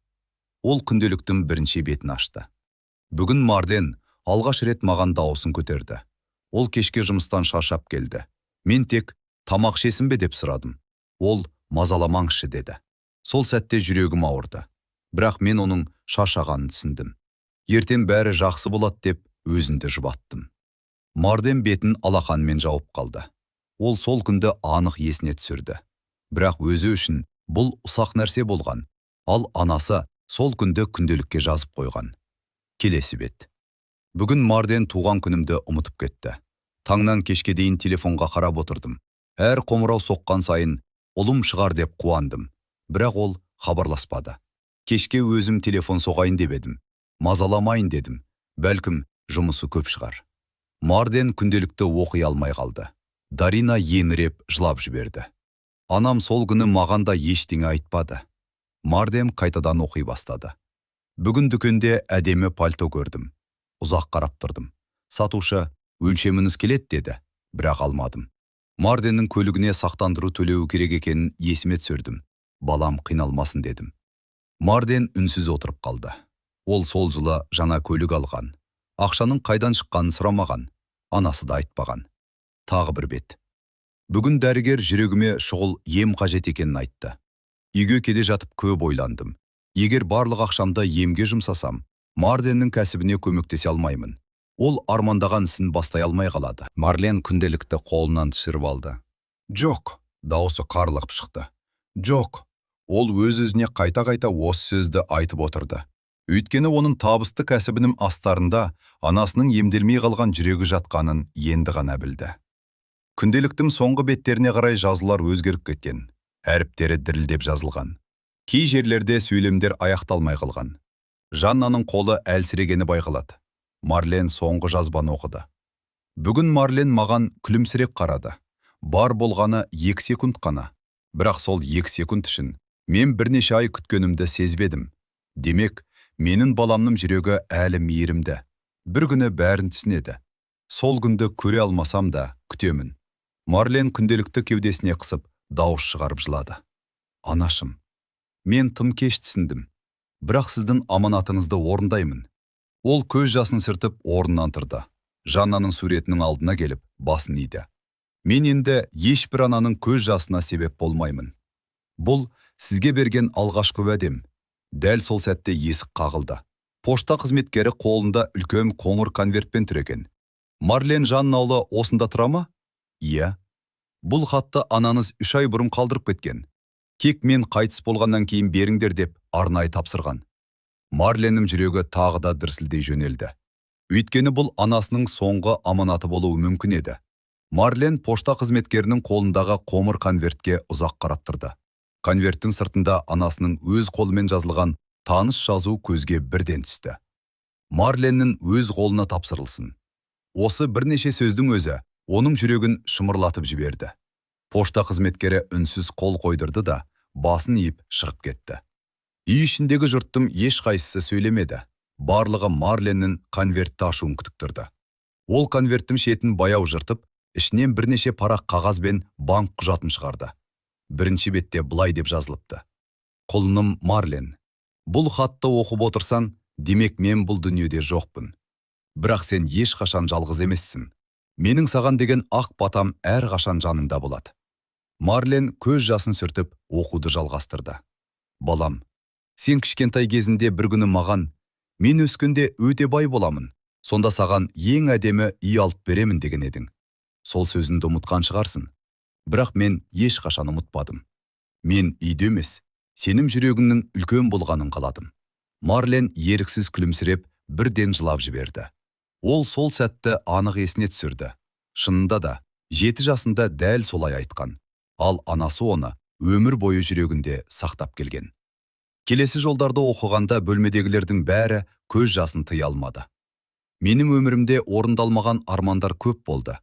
ол күнделіктің бірінші бетін ашты. Бүгін Марлен алғаш рет маған дауысын көтерді. Ол кешке жұмыстан шаршап келді. Мен тек тамақ ішесің бе деп сұрадым. Ол мазаламаңызшы деді. Сол сәтте жүрегім ауырды. Бірақ мен оның шаршағанын түсіндім. Ертең бәрі жақсы болады деп өзімді жұбаттым. Марлен бетін алақанымен жауып қалды. Ол сол күнді анық есіне түсірді. Бірақ өзі үшін бұл ұсақ нәрсе болған, ал анасы сол күнді күнделікке жазып қойған. Келесі бет. Бүгін Марлен туған күнімді ұмытып кетті. Таңнан кешке дейін телефонға қарап отырдым. Әр қоңырау соққан сайын ұлым шығар деп қуандым. Бірақ ол хабарласпады. Кешке өзім телефон соғайын деп едім. Мазаламайын дедім. Бәлкім, жұмысы көп шығар. Марлен күнделікті оқи алмай қалды. Дарина еңіреп жылап жіберді. Анам сол күні маған да ештеңе айтпады. Марлен қайтадан оқи бастады. Бүгін дүкенде әдемі пальто көрдім. Ұзақ қарап тұрдым. Сатушы: «Өлшеміңіз келеді», – деді, бірақ алмадым. Марленнің көлігіне сақтандыру төлеуі керек екенін есіме түсірдім. Балам қиналмасын дедім. Марлен үнсіз отырып қалды. Ол сол жылы жаңа көлік алған. Ақшаның қайдан шыққанын сұрамаған, анасы да айтпаған. Тағы бір бет. Бүгін дәрігер жүрегіме шұғыл ем қажет екенін айтты. Үйге келе жатып көп ойландым. Егер барлық ақшамды емге жұмсасам, Марленнің кәсібіне көмектесе алмаймын. Ол армандаған ісін бастай алмай қалады. Марлен күнделікті қолынан түсіріп алды. «Жоқ», – даусы қарлығып шықты. «Жоқ». Ол өз-өзіне қайта-қайта осы сөзді айтып отырды. Өйткені оның табысты кәсібінің астарында анасының емделмей қалған жүрегі жатқанын енді ғана білді. Күнделіктің соңғы беттеріне қарай жазулар өзгеріп кеткен. Әріптері дірілдеп жазылған. Кей жерлерде сөйлемдер аяқталмай қалған. Жаннаның қолы әлсірегені байқалады. Марлен соңғы жазбаны оқыды. Бүгін Марлен маған күлімсіреп қарады. Бар болғаны 2 секунд қана. Бірақ сол 2 секунд үшін мен бірнеше ай күткенімді сезбедім. Демек, менің баламның жүрегі әлі мейірімді. Бір күні бәрін түсінеді. Сол күнді көре алмасам да, күтемін. Марлен күнделікті кеудесіне қысып, дауыс шығарып жылады. Анашым, мен тым кеш түсіндім. Бірақ сіздің аманатыңызды орындаймын. Ол көз жасын сүртіп, орнынан тұрды. Жаннаның суретінің алдына келіп, басын иді. Мен енді ешбір ананың көз жасына себеп болмаймын. Бұл сізге берген алғашқы уәдем. Дәл сол сәтте есік қағылды. Пошта қызметкері қолында үлкен қоңыр конвертпен тұр екен. Марлен Жаннаұлы осында тұра ма? Иә. Бұл хатты анаңыз 3 ай бұрын қалдырып кеткен. Тек мен қайтыс болғаннан кейін беріңдер деп арнайы тапсырған. Марленнің жүрегі тағы да дүрсілдей жөнелді. Өйткені бұл анасының соңғы аманаты болуы мүмкін еді. Марлен пошта қызметкерінің қолындағы қоңыр конвертке ұзақ қарап тұрды. Конверттің сыртында анасының өз қолымен жазылған таныс жазу көзге бірден түсті. Марленнің өз қолына тапсырылсын. Осы бірнеше сөздің өзі оның жүрегін шымырлатып жіберді. Пошта қызметкері үнсіз қол қойдырды да, басын иіп шығып кетті. Үй ішіндегі жұрттың ешқайсысы сөйлемеді. Барлығы Марленнің конвертті ашуын күтіп тұрды. Ол конверттің шетін баяу жыртып, ішінен бірнеше парақ қағаз бен банк құжатын шығарды. Бірінші бетте былай деп жазылыпты: Құлыным Марлен, бұл хатты оқып отырсаң, демек, мен бұл дүниеде жоқпын. Бірақ сен ешқашан жалғыз емессің. Менің саған деген ақ батам әрқашан жаныңда болады. Марлен көз жасын сүртіп, оқуды жалғастырды. Балам, сен кішкентай кезінде бір күні маған: «Мен өскенде өте бай боламын, сонда саған ең әдемі үй алып беремін», – деген едің. Сол сөзіңді ұмытқан шығарсың. Бірақ мен ешқашан ұмытпадым. Мен үйде емес, сенің жүрегіңнің үлкен болғанын қаладым. Марлен еріксіз күлімсіреп, бірден жылап жіберді. Ол сол сәтті анық есіне түсірді. Шынында да, 7 жасында дәл солай айтқан. Ал анасы оны өмір бойы жүрегінде сақтап келген. Келесі жолдарды оқығанда бөлмедегілердің бәрі көз жасын тыя алмады. Менің өмірімде орындалмаған армандар көп болды.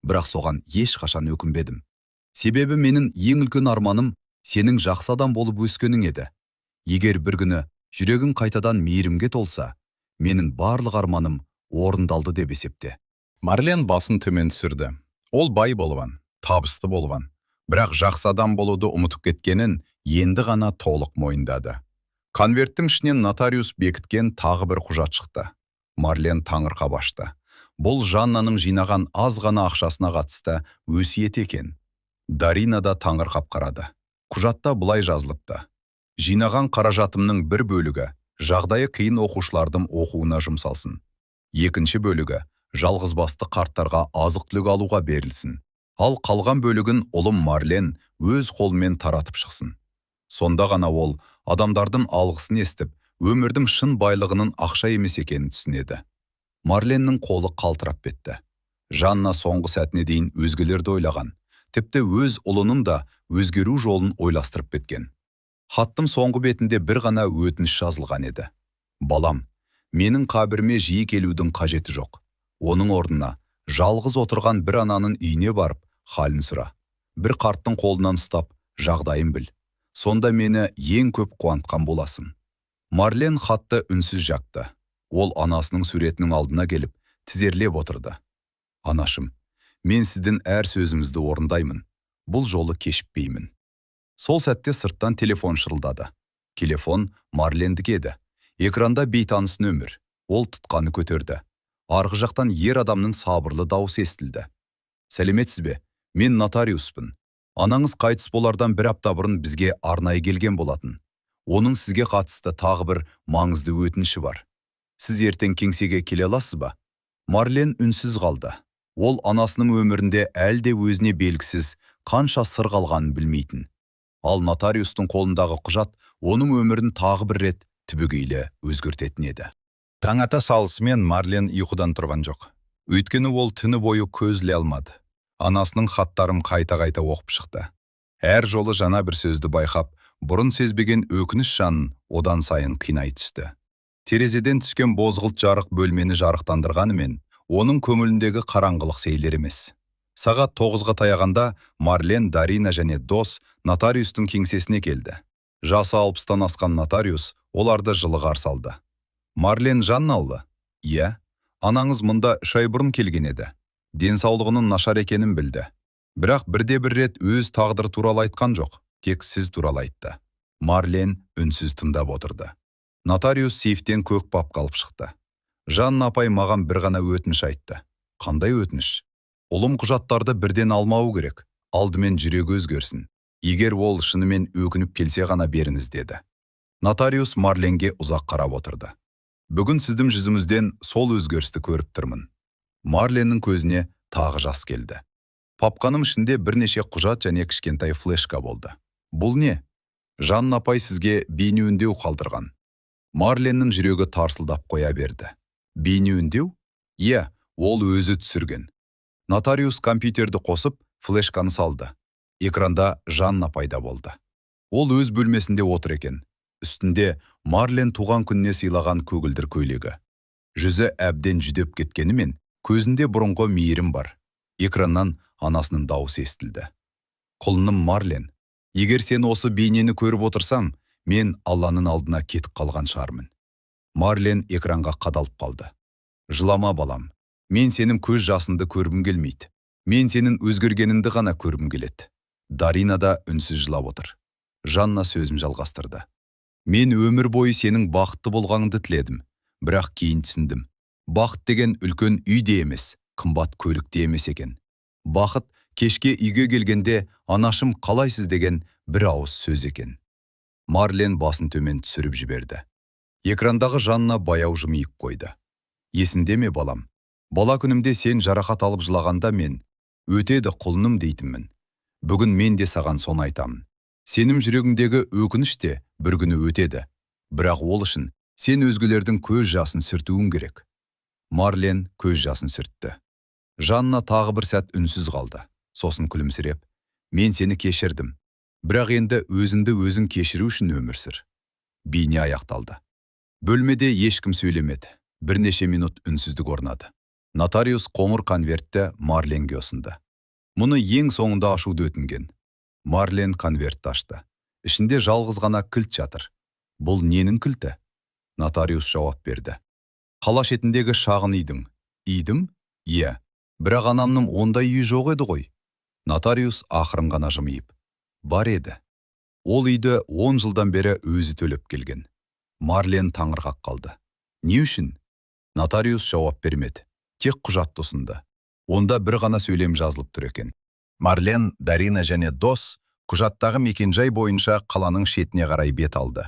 Бірақ соған ешқашан өкінбедім. Себебі менің ең үлкен арманым сенің жақсы адам болып өскенің еді. Егер бір күні жүрегің қайтадан мейірімге толса, менің барлық арманым орындалды деп есепте. Марлен басын төмен түсірді. Ол бай болған, табысты болған. Бірақ жақсы адам болуды ұмытып кеткенін енді ғана толық мойындады. Конверттің ішінен нотариус бекіткен тағы бір құжат шықты. Марлен таңырқап ашты. Бұл Жаннаның жинаған аз ғана ақшасына қатысты өсиет екен. Дарина да таңырқап қарады. Құжатта былай жазылыпты. Жинаған қаражатымның бір бөлігі жағдайы қиын оқушылардың оқуына жұмсалсын. Екінші бөлігі жалғызбасты қарттарға азық-түлік алуға берілсін. Ал қалған бөлігін ұлым Марлен өз қолымен таратып шықсын. Сонда ғана ол адамдардың алғысын естіп, өмірдің шын байлығының ақша емес екенін түсінеді. Марленнің қолы қалтырап кетті. Жанна соңғы сәтіне дейін өзгелерді ойлаған, тіпті өз ұлының да өзгеру жолын ойластырып кеткен. Хаттың соңғы бетінде бір ғана өтініш жазылған еді. Балам, менің қабіріме жиі келудің қажеті жоқ. Оның орнына жалғыз отырған бір ананың үйіне барып, халін сұра. Бір қарттың қолынан ұстап, жағдайын біл. Сонда мені ең көп қуантқан боласың. Марлен хатты үнсіз жақты. Ол анасының суретінің алдына келіп, тізерлеп отырды. Анашым, мен сіздің әр сөзіңізді орындаймын. Бұл жолы кешікпеймін. Сол сәтте сырттан телефон шырылдады. Телефон Марлендікі еді. Экранда бейтаныс нөмір. Ол тұтқаны көтерді. Арғы жақтан ер адамның сабырлы дауысы естілді. Сәлеметсіз бе? Мен нотариуспын. Анаңыз қайтыс болардан бір апта бұрын бізге арнайы келген болатын. Оның сізге қатысты тағы бір маңызды өтініші бар. Сіз ертең кеңсеге келе аласыз ба? Марлен үнсіз қалды. Ол анасының өмірінде әлі де өзіне белгісіз қанша сыр қалғанын білмейтін. Ал нотариустың қолындағы құжат оның өмірін тағы бір рет түбегейлі өзгертетін еді. Таң ата салысымен Марлен ұйқыдан тұрған жоқ. Өйткені ол түні бойы көз іле алмады. Анасының хаттарын қайта-қайта оқып шықты. Әр жолы жаңа бір сөзді байқап, бұрын сезбеген өкініш жанын одан сайын қинай түсті. Терезеден түскен бозғылт жарық бөлмені жарықтандырғанымен, оның көңіліндегі қараңғылық сейілер емес. Сағат 9-ға таяғанда Марлен, Дарина және Дос нотариустың кеңсесіне келді. Жасы 60-тан асқан нотариус оларды жылы қарсы алды. Марлен Жаннаұлы? Иә, анаңыз мұнда 3 ай бұрын келген еді. Денсаулығының нашар екенін білді. Бірақ бірде бір рет өз тағдыры туралы айтқан жоқ, тек сіз туралы айтты. Марлен үнсіз тыңдап отырды. Нотариус сейфтен көк папка алып шықты. Жанна апай маған бір ғана өтініш айтты. Қандай өтініш? Ұлым құжаттарды бірден алмауы керек. Алдымен жүрегі өзгерсін. Егер ол шынымен өкініп келсе ғана беріңіз, деді. Нотариус Марленге ұзақ қарап отырды. Бүгін сіздің жүзіңізден сол өзгерісті көріп тұрмын. Марленнің көзіне тағы жас келді. Папканың ішінде бірнеше құжат және кішкентай флешка болды. Бұл не? Жанна апай сізге бейнеүндеу қалдырған. Марленнің жүрегі тарсылдап қоя берді. Бейнеүндеу? Иә, ол өзі түсірген. Нотариус компьютерді қосып, флешканы салды. Экранда Жанна пайда болды. Ол өз бөлмесінде отыр екен. Үстінде Марлен туған күніне сыйлаған көгілдір көйлегі. Жүзі әбден жүдеп кеткенімен, көзінде бұрынғы мейірім бар. Экраннан анасының дауысы естілді. Құлыным Марлен, егер сен осы бейнені көріп отырсаң, мен Алланың алдына кетіп қалған шығармын. Марлен экранға қадалып қалды. Жылама, балам. Мен сенің көз жасыңды көргім келмейді. Мен сенің өзгергеніңді ғана көргім келеді. Дарина да үнсіз жылап отыр. Жанна сөзін жалғастырды. Мен өмір бойы сенің бақытты болғаныңды тіледім, бірақ кейін түсіндім. Бақыт деген үлкен үй де емес, қымбат көлік те емес екен. Бақыт кешке үйге келгенде анашым қалайсыз деген бір ауыз сөз екен. Марлен басын төмен түсіріп жіберді. Экрандағы Жанна баяу жымиып қойды. Есіңде ме, балам? Бала күнімде сен жарақат алып жылағанда мен өтеді құлыным дейтінмін. Бүгін мен де саған соны айтамын. Сенің жүрегіңдегі өкініш те бір күні өтеді. Бірақ ол үшін сен өзгелердің көз жасын сүртуің керек. Марлен көз жасын сүртті. Жанна тағы бір сәт үнсіз қалды. Сосын күлімсіреп, мен сені кешірдім. Бірақ енді өзіңді өзің кешіру үшін өмір сүр. Бейне аяқталды. Бөлмеде ешкім сөйлемеді. Бірнеше минут үнсіздік орнады. Нотариус қоңыр конвертті Марленге ұсынды. Мұны ең соңында ашуды өтінген. Марлен конвертті ашты. Ішінде жалғыз ғана кілт жатыр. Бұл ненің кілті? Нотариус жауап берді. Қала шетіндегі шағын үйдің. Үйдім? Иә. Бірақ анамның ондай үйі жоқ еді ғой. Нотариус ақырын ғана жымиып. Бар еді. Ол үйді 10 жылдан бері өзі төлеп келген. Марлен таңырқап қалды. Не үшін? Нотариус жауап бермеді. Тек құжатты ұсынды. Онда бір ғана сөйлем жазылып тұр екен. Марлен, Дарина және Дос Құжаттағы мекенжай бойынша қаланың шетіне қарай бет алды.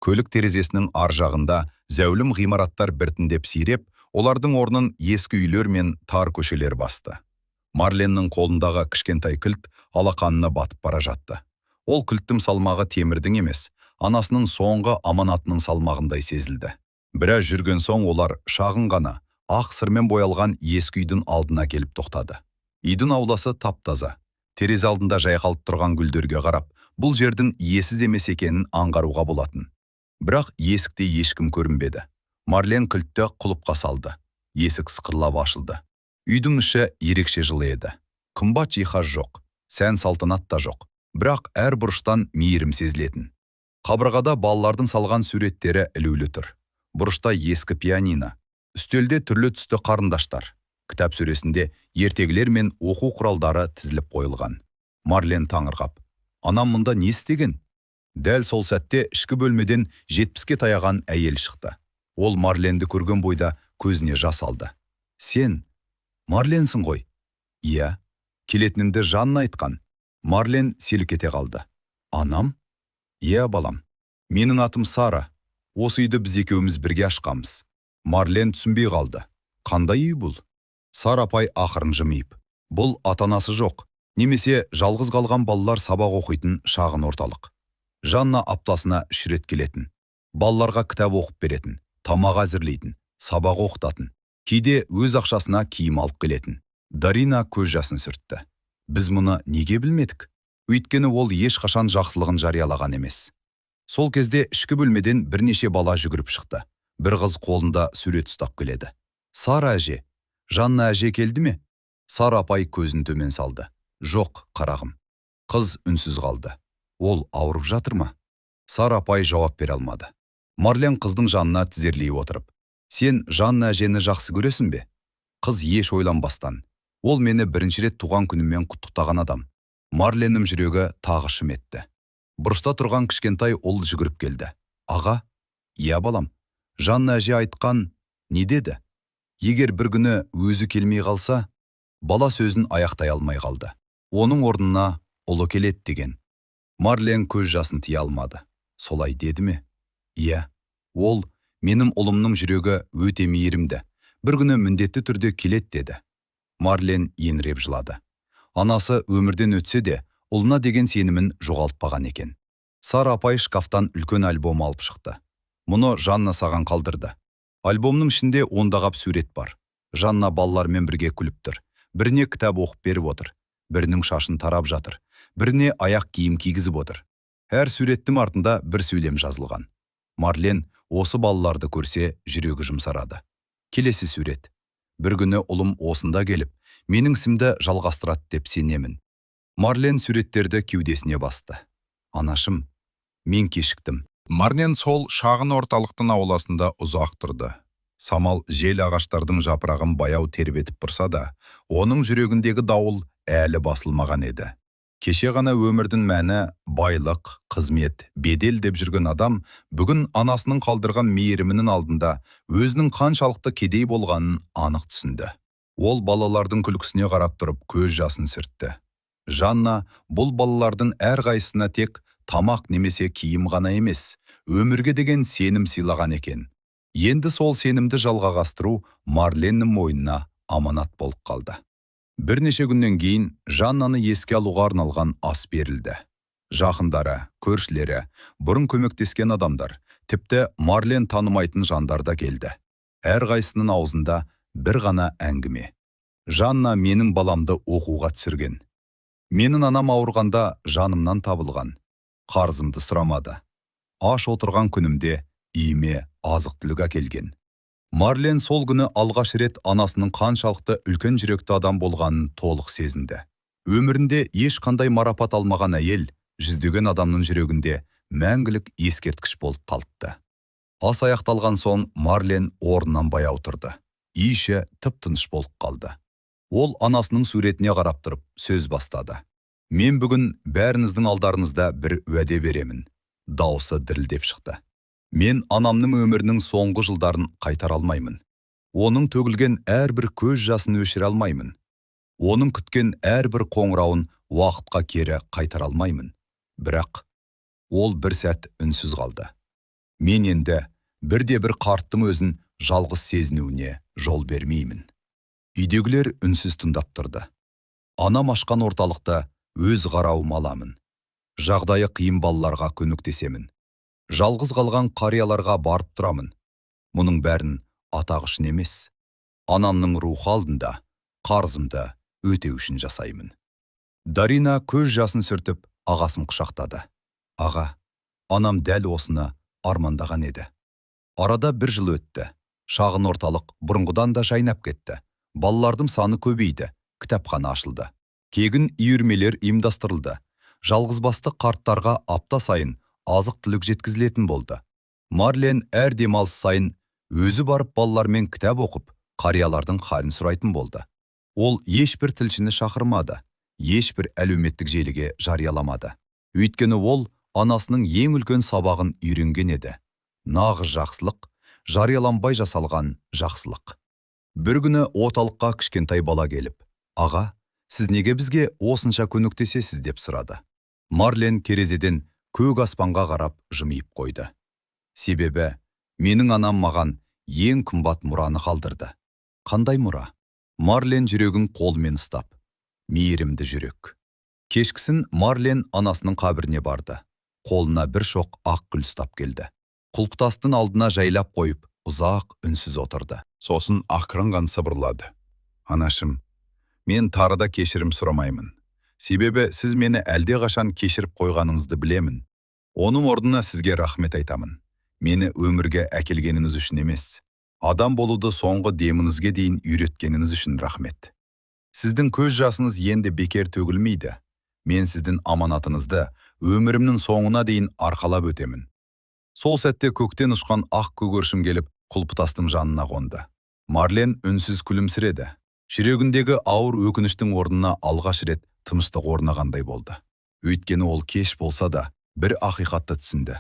Көлік терезесінің ар жағында зәулім ғимараттар біртіндеп сиреп, олардың орнын ескі үйлер мен тар көшелер басты. Марленнің қолындағы кішкентай кілт алақанына батып бара жатты. Ол кілттің салмағы темірдің емес, анасының соңғы аманатының салмағындай сезілді. Біраз жүрген соң олар шағын ғана, ақ сырмен боялған ескі үйдің алдына келіп тоқтады. Үйдің ауласы тап-таза. Терезе алдында жайқалып тұрған гүлдерге қарап, бұл жердің иесіз емес екенін аңғаруға болатын. Бірақ есікте ешкім көрінбеді. Марлен кілтті құлыпқа салды. Есік сықырлап ашылды. Үйдің іші ерекше жылы еді. Қымбат жиһаз жоқ, сән салтанат та жоқ. Бірақ әр бұрыштан мейірім сезілетін. Қабырғада балалардың салған суреттері ілулі тұр. Бұрышта ескі пианино, үстелде түрлі түсті қарындаштар. Кітап сөресінде ертегілер мен оқу құралдары тізіліп қойылған. Марлен таңырқап: «Анам мұнда не істеген?» Дәл сол сәтте ішкі бөлмеден 70-ке таяған әйел шықты. Ол Марленді көрген бойда көзіне жас алды. «Сен Марленсің ғой?» «Иә». «Келетінімді Жанна айтқан». Марлен селк ете қалды. «Анам?» «Иә, балам. Менің атым Сара. Осы үйді біз екеуміз бірге ашқанбыз». Марлен түсінбей қалды. «Қандай үй бұл?» Сара апай ақырын жымиып: «Бұл ата-анасы жоқ, немесе жалғыз қалған балалар сабақ оқитын шағын орталық. Жанна аптасына 3 рет келетін. Балаларға кітап оқып беретін, тамақ әзірлейтін, сабақ оқытатын. Кейде өз ақшасына киім алып келетін». Дарина көз жасын сүртті. «Біз мұны неге білмедік?» «Өйткені ол ешқашан жақсылығын жариялаған емес». Сол кезде ішкі бөлмеден бірнеше бала жүгіріп шықты. Бір қыз қолында сурет ұстап келеді. «Сара әже, Жанна әже келді ме?» Сара апай көзін төмен салды. «Жоқ, қарағым». Қыз үнсіз қалды. «Ол ауырып жатыр ма?» Сара апай жауап бере алмады. Марлен қыздың жанына тізерлей отырып: «Сен Жанна әжені жақсы көресің бе?» Қыз еш ойланбастан: «Ол мені бірінші рет туған күніммен құттықтаған адам». Марленнің жүрегі тағы шым етті. Бұрышта тұрған кішкентай ұл жүгіріп келді. «Аға?» «Иә, балам». «Жанна әже айтқан не деді? Егер бір күні өзі келмей қалса...» Бала сөзін аяқтай алмай қалды. «Оның орнына ұлы келеді деген». Марлен көз жасын тия алмады. «Солай деді ме?» «Иә. Ол менің ұлымның жүрегі өте мейірімді. Бір күні міндетті түрде келеді деді». Марлен еңіреп жылады. Анасы өмірден өтсе де, ұлына деген сенімін жоғалтпаған екен. Сара апай шкафтан үлкен альбом алып шықты. «Мұны Жанна саған қалдырды. Альбомның ішінде ондағап сурет бар. Жанна балалармен бірге күліп тұр. Біріне кітап оқып беріп отыр. Бірінің шашын тарап жатыр. Біріне аяқ киім кигізіп отыр. Әр суреттің артында бір сөйлем жазылған». Марлен осы балаларды көрсе, жүрегі жұмсарады. Келесі сурет. «Бір күні ұлым осында келіп, менің ісімді жалғастырады деп сенемін». Марлен суреттерді кеудесіне басты. «Анашым, мен кешіктім». Марлен сол шағын орталықтың ауласында ұзақ тұрды. Самал жел ағаштардың жапырағын баяу тербетіп тұрса да, оның жүрегіндегі дауыл әлі басылмаған еді. Кеше ғана өмірдің мәні байлық, қызмет, бедел деп жүрген адам бүгін анасының қалдырған мейірімінің алдында өзінің қаншалықты кедей болғанын анық түсінді. Ол балалардың күлкісіне қарап тұрып көз жасын сүртті. Жанна бұл балалардың әрқайсысына тек тамақ немесе киім ғана емес, өмірге деген сенім сыйлаған екен. Енді сол сенімді жалғастыру Марленнің мойнына аманат болып қалды. Бірнеше күннен кейін Жаннаны еске алуға арналған ас берілді. Жақындары, көршілері, бұрын көмектескен адамдар, тіпті Марлен танымайтын жандар да келді. Әрқайсысының аузында бір ғана әңгіме: «Жанна менің баламды оқуға түсірген. Менің анам ауырғанда жанымнан табылған. Қарызымды сұрамады. Аш отырған күнімде үйіме азық-түлік әкелген». Марлен сол күні алғаш рет анасының қаншалықты үлкен жүректі адам болғанын толық сезінді. Өмірінде ешқандай марапат алмаған әйел жүздеген адамның жүрегінде мәңгілік ескерткіш болып қалыпты. Ас аяқталған соң Марлен орнынан баяу тұрды. Үй іші тып-тыныш болып қалды. Ол анасының суретіне қарап тұрып сөз бастады. «Мен бүгін бәріңіздің алдарыңызда бір уәде беремін». Даусы дірілдеп шықты. «Мен анамның өмірінің соңғы жылдарын қайтара алмаймын. Оның төгілген әрбір көз жасын өшіре алмаймын. Оның күткен әрбір қоңырауын уақытқа кері қайтара алмаймын. Бірақ ол бір сәт үнсіз қалды. Мен енді бірде-бір қарттың өзін жалғыз сезінуіне жол бермеймін. Үйдегілер үнсіз тыңдап тұрды. Анам ашқан орталықта өз қарауыма аламын. Жағдайы қиын балаларға көмектесемін. Жалғыз қалған қарияларға барып тұрамын. Мұның бәрін атақ үшін емес, анамның рухы алдында қарызымды өтеу үшін жасаймын. Дарина көз жасын сүртіп, ағасын құшақтады. Аға, анам дәл осыны армандаған еді. Арада бір жыл өтті. Шағын орталық бұрынғыдан да жайнап кетті. Балалардың саны көбейді, кітапхана ашылды. Тегін үйірмелер ұйымдастырылды. Жалғызбасты қарттарға апта сайын азық-түлік жеткізілетін болды. Марлен әр демалыс сайын өзі барып балалармен кітап оқып, қариялардың халін сұрайтын болды. Ол ешбір тілшіні шақырмады, ешбір әлеуметтік желіге жарияламады. Өйткені ол анасының ең үлкен сабағын үйренген еді. Нағыз жақсылық, жарияланбай жасалған жақсылық. Бір күні орталыққа кішкентай бала келіп, «Аға, сіз неге бізге осынша көмектесесіз?» деп сұрады. Марлен терезеден көк аспанға қарап жымиып қойды. Себебі менің анам маған ең қымбат мұраны қалдырды. Қандай мұра? Марлен жүрегін қолымен ұстап. Мейірімді жүрек. Кешкісін Марлен анасының қабіріне барды. Қолына бір шоқ ақ гүл ұстап келді. Құлпытастың алдына жайлап қойып, ұзақ үнсіз отырды. Сосын ақырын ғана сыбырлады. Анашым, мен тағы да кешірім сұрамаймын. Себебі сіз мені әлдеқашан кешіріп қойғаныңызды білемін. Оның орнына сізге рахмет айтамын. Мені өмірге әкелгеніңіз үшін емес, адам болуды соңғы деміңізге дейін үйреткеніңіз үшін рахмет. Сіздің көз жасыңыз енді бекер төгілмейді. Мен сіздің аманатыңызды өмірімнің соңына дейін арқалап өтемін. Сол сәтте көктен ұшқан ақ көгершін келіп, құлпытастың жанына қонды. Марлен үнсіз күлімсіреді. Жүрегіндегі ауыр өкініштің орнына алғаш рет тыныштық орнағандай болды. Өйткені ол кеш болса да бір ақиқатты түсінді.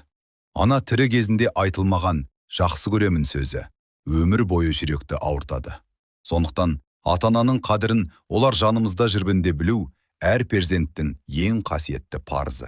Ана тірі кезінде айтылмаған жақсы көремін сөзі өмір бойы жүректі ауыртады. Сондықтан ата-ананың қадірін олар жанымызда жүргенде білу әр перзенттің ең қасиетті парызы.